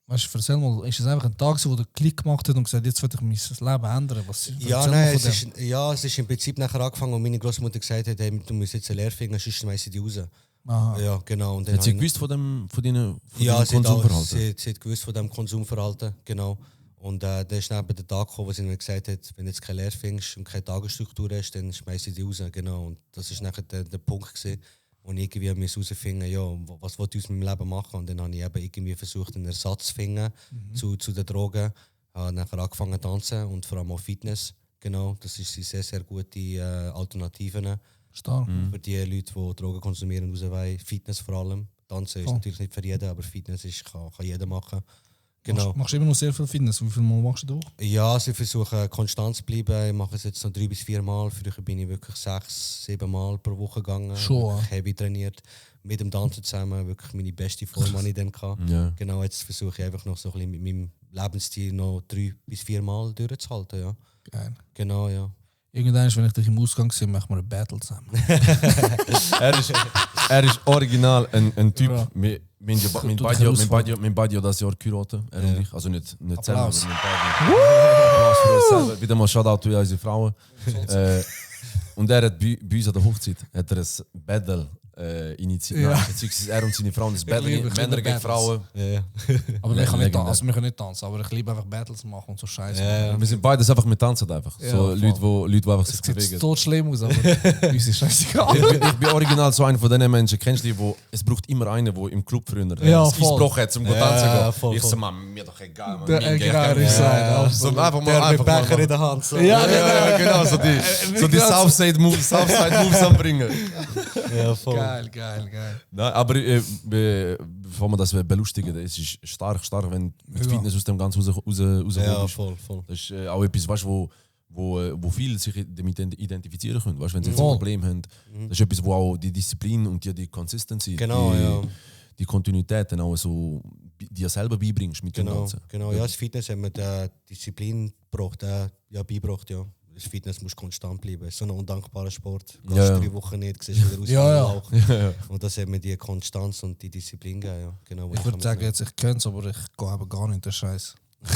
weißt du, erzähl mal, ist es einfach ein Tag, gewesen, wo der Klick gemacht hat und gesagt, jetzt will ich mein Leben ändern? ja, erzähl mal nein, von es dem. ist im Prinzip nachher angefangen, und meine Großmutter gesagt hat, hey, du musst jetzt eine Lehre finden, sonst schmeiß ich die raus. Aha. Ja, genau. Und dann Hat sie habe ich- gewusst von deinem Ja, deinem sie hat, Konsumverhalten? sie hat gewusst von diesem Konsumverhalten, genau. Und da ist dann eben der Tag gekommen, wo sie mir gesagt hat, wenn du jetzt keine Lehre findest und keine Tagesstruktur hast, dann schmeiß ich die raus. Genau. Und das ist nachher der Punkt gewesen, wo ich irgendwie herausfinden ja, was will ich aus meinem Leben machen. Und dann habe ich eben irgendwie versucht, einen Ersatz zu finden zu den Drogen. Habe nachher angefangen zu tanzen und vor allem auch Fitness. Genau, das sind sehr, sehr gute Alternativen Stark. für die Leute, die Drogen konsumieren, raus wollen. Fitness vor allem. Tanzen ist Voll. natürlich nicht für jeden, aber Fitness kann jeder machen. Genau. Machst du immer noch sehr viel Fitness? Wie viel Mal machst du durch? Ja, sie versuchen konstant zu bleiben. Ich mache es jetzt noch 3 bis 4 Mal. Früher bin ich wirklich 6, 7 Mal pro Woche gegangen. Schon, Wirklich heavy trainiert. Mit dem Tanzen zusammen. Wirklich meine beste Form habe ich dann gehabt. Ja. Genau, jetzt versuche ich einfach noch so ein bisschen mit meinem Lebensstil noch 3 bis 4 Mal durchzuhalten. Ja. Geil. Genau, ja. Irgendwann, wenn ich dich im Ausgang sehe, machen wir ein Battle zusammen. Er ist original ein Typ. Ja. Mein Tut dich herausfordern. beide das Jahr geheiratet. Er und ich. Also nicht zusammen, Applaus. aber mein beide. Applaus für uns selber. Wieder mal Shoutout an unsere Frauen. Und er hat bei uns an der Hochzeit hat er ein Battle initiiert. Ja. Nein, beziehungsweise er und seine Frau das Battle, liebe Männer gegen Battles. Frauen. Ja. Aber wir können nicht legendär. tanzen, also wir können nicht tanzen, aber ich liebe einfach Battles machen und so Scheiße. Ja. Wir sind beides einfach mit Tanzen einfach. Ja, so voll. Leute, die einfach Es sich sieht bewegen. tot schlimm aus, aber uns ist scheißegal. Ich bin original so einer von diesen Menschen. Kennst du die, wo es braucht immer einen, der im Club früher Ja, das voll. Eisbrochen hat, um Ja, tanzen zu gehen. voll, Ich voll. so, man, mir doch egal, man. Der Mir geht Egrar gar ist nicht. sein. So einfach mal, Der mit einfach mal. Becher in der Hand. So. Ja, genau, so die Southside Moves anbringen. Ja, voll. Geil. Nein, aber bevor man das belustigen, es ist stark, wenn mit Ja. Fitness aus dem Ganzen rauskommt. Ja, voll. Das ist auch etwas, weißt, wo viele sich damit identifizieren können. Weißt, wenn sie jetzt ein Voll. Problem haben, das ist etwas, wo auch die Disziplin und die Consistency, Genau, die, ja. die Kontinuität dann auch so dir selber beibringst mit dem Genau, Ganzen. genau. Ja, das Fitness haben wir die Disziplin gebracht, beigebracht, ja. Das Fitness muss konstant bleiben. Es ist so ein undankbarer Sport. Du Ja, gehst ja. 3 Wochen nicht, siehst wieder aus wie Ja, ein ja. Lauch. Ja. Und das hat mir die Konstanz und die Disziplin gegeben, ja. Genau, wo Ich würde kann sagen, mitnehmen. jetzt, ich könnte es, aber ich gehe aber gar nicht, der Scheiß. Ich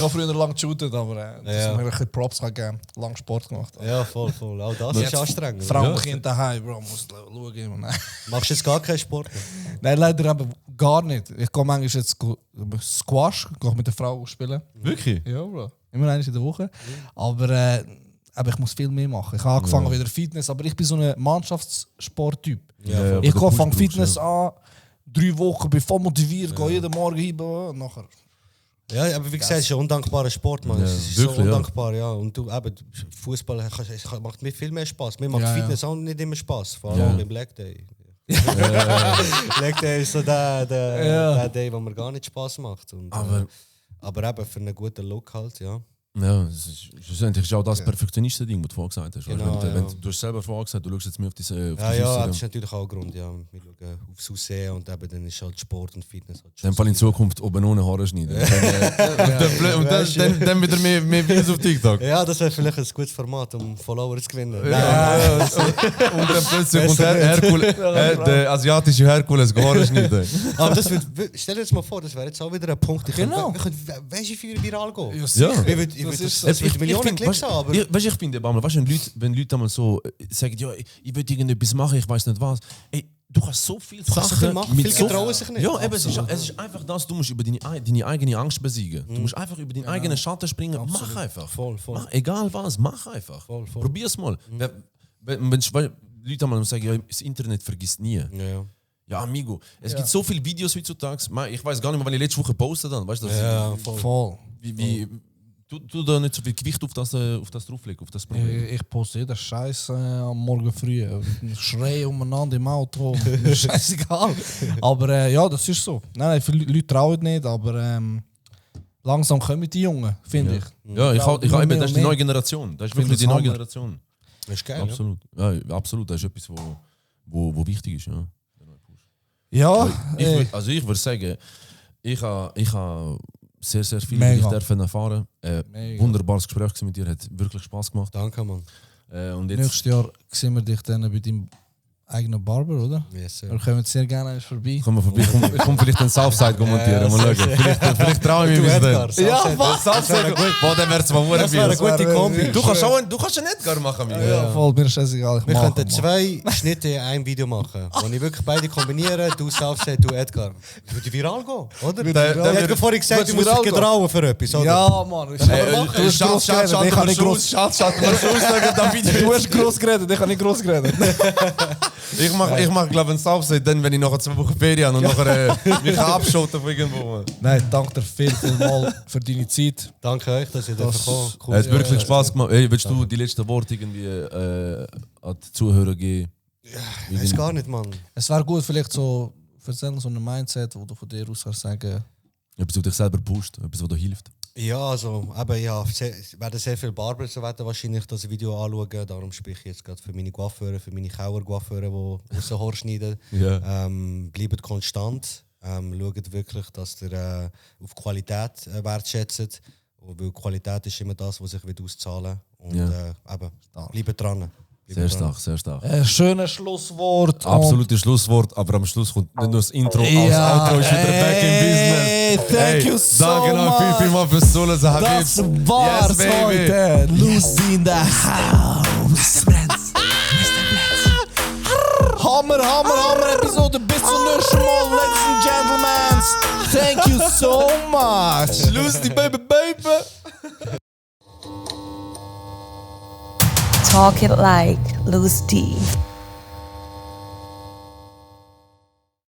habe früher lang geshootet, aber das Ja. ist mir ein bisschen Props geben. Lang Sport gemacht. Ja, voll. Auch das ist anstrengend. Frau Ja. und Kind daheim, Bro, muss schauen. Immer. Nein. Machst du jetzt gar keinen Sport mehr? Nein, leider eben gar nicht. Ich gehe manchmal jetzt Squash, gehe mit der Frau spielen. Wirklich? Ja, Bro. Immer einmal in der Woche. Aber ich muss viel mehr machen. Ich habe angefangen wieder Fitness, aber ich bin so ein Mannschaftssporttyp. Ja, Ich aber gehe der von Push Fitness brauchst, an, 3 Wochen, bin voll motiviert, gehe jeden Morgen hin und nachher. Ja, aber wie gesagt, es ist ein undankbarer Sport, Mann. Ja, Es ist wirklich, so ja. undankbar, ja. Und du, eben, Fußball macht mir viel mehr Spaß. Mir macht Ja, ja. Fitness auch nicht immer Spaß, vor allem Ja. im Leg Day. Leg Day ist so der Day, wo mir gar nicht Spaß macht. Und, aber eben für einen guten Look halt, ja. Ja, es ist, schlussendlich ist auch das Perfektionisten-Ding, was du vorher gesagt hast. Genau, wenn, ja. du hast selber vorher gesagt, du schaust jetzt mehr auf diese Ja, Äußere. das ist natürlich auch ein Grund, ja. Wir schauen aufs Aussehen und eben dann ist halt Sport und Fitness halt In dem Fall in Zukunft oben ohne Haare schneiden. Und dann wieder mehr Videos auf TikTok. Ja, das wäre vielleicht ein gutes Format, um Follower zu gewinnen. Und dann plötzlich kommt der asiatische Herkules Haare schneiden. Aber das stell dir jetzt mal vor, das wäre jetzt auch wieder ein Punkt. Genau. Ich könnte weißt du, wie viral gehen. Ja. Ich ist so. würde Millionen Klicks haben, aber... Ich finde, wenn Leute einmal so sagen, ja, ich will irgendetwas machen, ich weiß nicht was. Ey, du kannst so viel kannst so viel machen, viele getrauen sich nicht. Ja, eben, es ist einfach das, du musst über deine eigene Angst besiegen. Du musst einfach über deinen eigenen Schatten springen. Mach einfach. Voll. Mach, egal was, mach einfach. Voll. Probier's mal. Wenn Leute einmal sagen, ja, das Internet vergisst nie. Ja. Ja, amigo, es gibt so viele Videos heutzutage. Ich weiß gar nicht mehr, wann ich letzte Woche postet habe. Weißt du, Ja, voll. Voll. du da nicht so viel Gewicht auf das drauflegen, auf das Problem. Ich poste jeden Scheiß am Morgen früh. Ich schreie umeinander im Auto. Mir ist scheißegal. Aber ja, das ist so. Nein, viele Leute trauen nicht, aber langsam kommen die Jungen, finde ich. Ja, ich Trauen habe immer eben, mehr das ist und die mehr. neue Generation. Das ist finde wirklich die das neue Hammer. Generation. Das ist geil, Absolut. Ja, absolut. Das ist etwas, wo wichtig ist. Ja. Ja, Ich würde sagen, ich habe sehr, sehr viel Mega. ich dürfen erfahren. Mega. Wunderbares Gespräch mit dir, hat wirklich Spaß gemacht. Danke, Mann. Und jetzt, nächstes Jahr sehen wir dich dann bei deinem eigenen Barber, oder? Yes, Wir sir. kommen sehr gerne einmal vorbei. kommen wir vorbei. Ich komme vielleicht den Southside kommentieren. Mal schauen. Vielleicht traue ich Du, mich bis Edgar, dann. Southside, was? Southside, boah, dann wäre es mal Das wäre eine gute Kombi. Du kannst einen Edgar machen. Amigo. Ja, voll, mir ist scheißegal. Wir könnten 2 Schnitte in einem Video machen, wo ich wirklich beide kombiniere, du Southside, du Edgar. Das würde viral gehen, oder? Ich hätte vorhin gesagt, du musst dich getrauen für etwas, oder? Ja, Mann. Du hast gross geredet, ich habe nicht gross Du hast gross geredet, ich habe nicht gross geredet. Ich mach glaube ich, einen Southside, dann, wenn ich nachher 2 Wochen Ferien habe und nachher mich abschotten von irgendwo. Nein, danke dir viel mal für deine Zeit. Danke euch, dass ihr da gekommen Es hat wirklich Spaß gemacht. Hey, willst du die letzten Worte irgendwie an die Zuhörer geben? Ich weiß gar nicht, Mann. Es wäre gut, vielleicht so erzählen, so ein Mindset, wo du von dir aus kannst sagen. Etwas, was dich selber pusht, etwas, was dir hilft. Ja, also, eben, ja, werden sehr viele Barber so werden wahrscheinlich das Video anschauen. Darum spreche ich jetzt gerade für meine Coiffeure, für meine Kauer-Coiffeure, die aus den Haar schneiden. Ja. Bleibt konstant. Schaut wirklich, dass ihr auf Qualität wertschätzt. Weil Qualität ist immer das, was sich auszahlen wird. Und eben, bleibt dran. Sehr stark, sehr stark. Schönes Schlusswort. Absolutes Schlusswort, aber am Schluss kommt nicht nur das Intro, als Ja, Outro ist wieder back in business. Thank you so danke much. vielmals fürs Zuhören, Das war's Yes, baby. heute. Lucy in the house. Hammer Episode. Bis zum nächsten Mal, ladies and gentlemen. Thank you so much. Lustig, baby. Talk it like Loose D.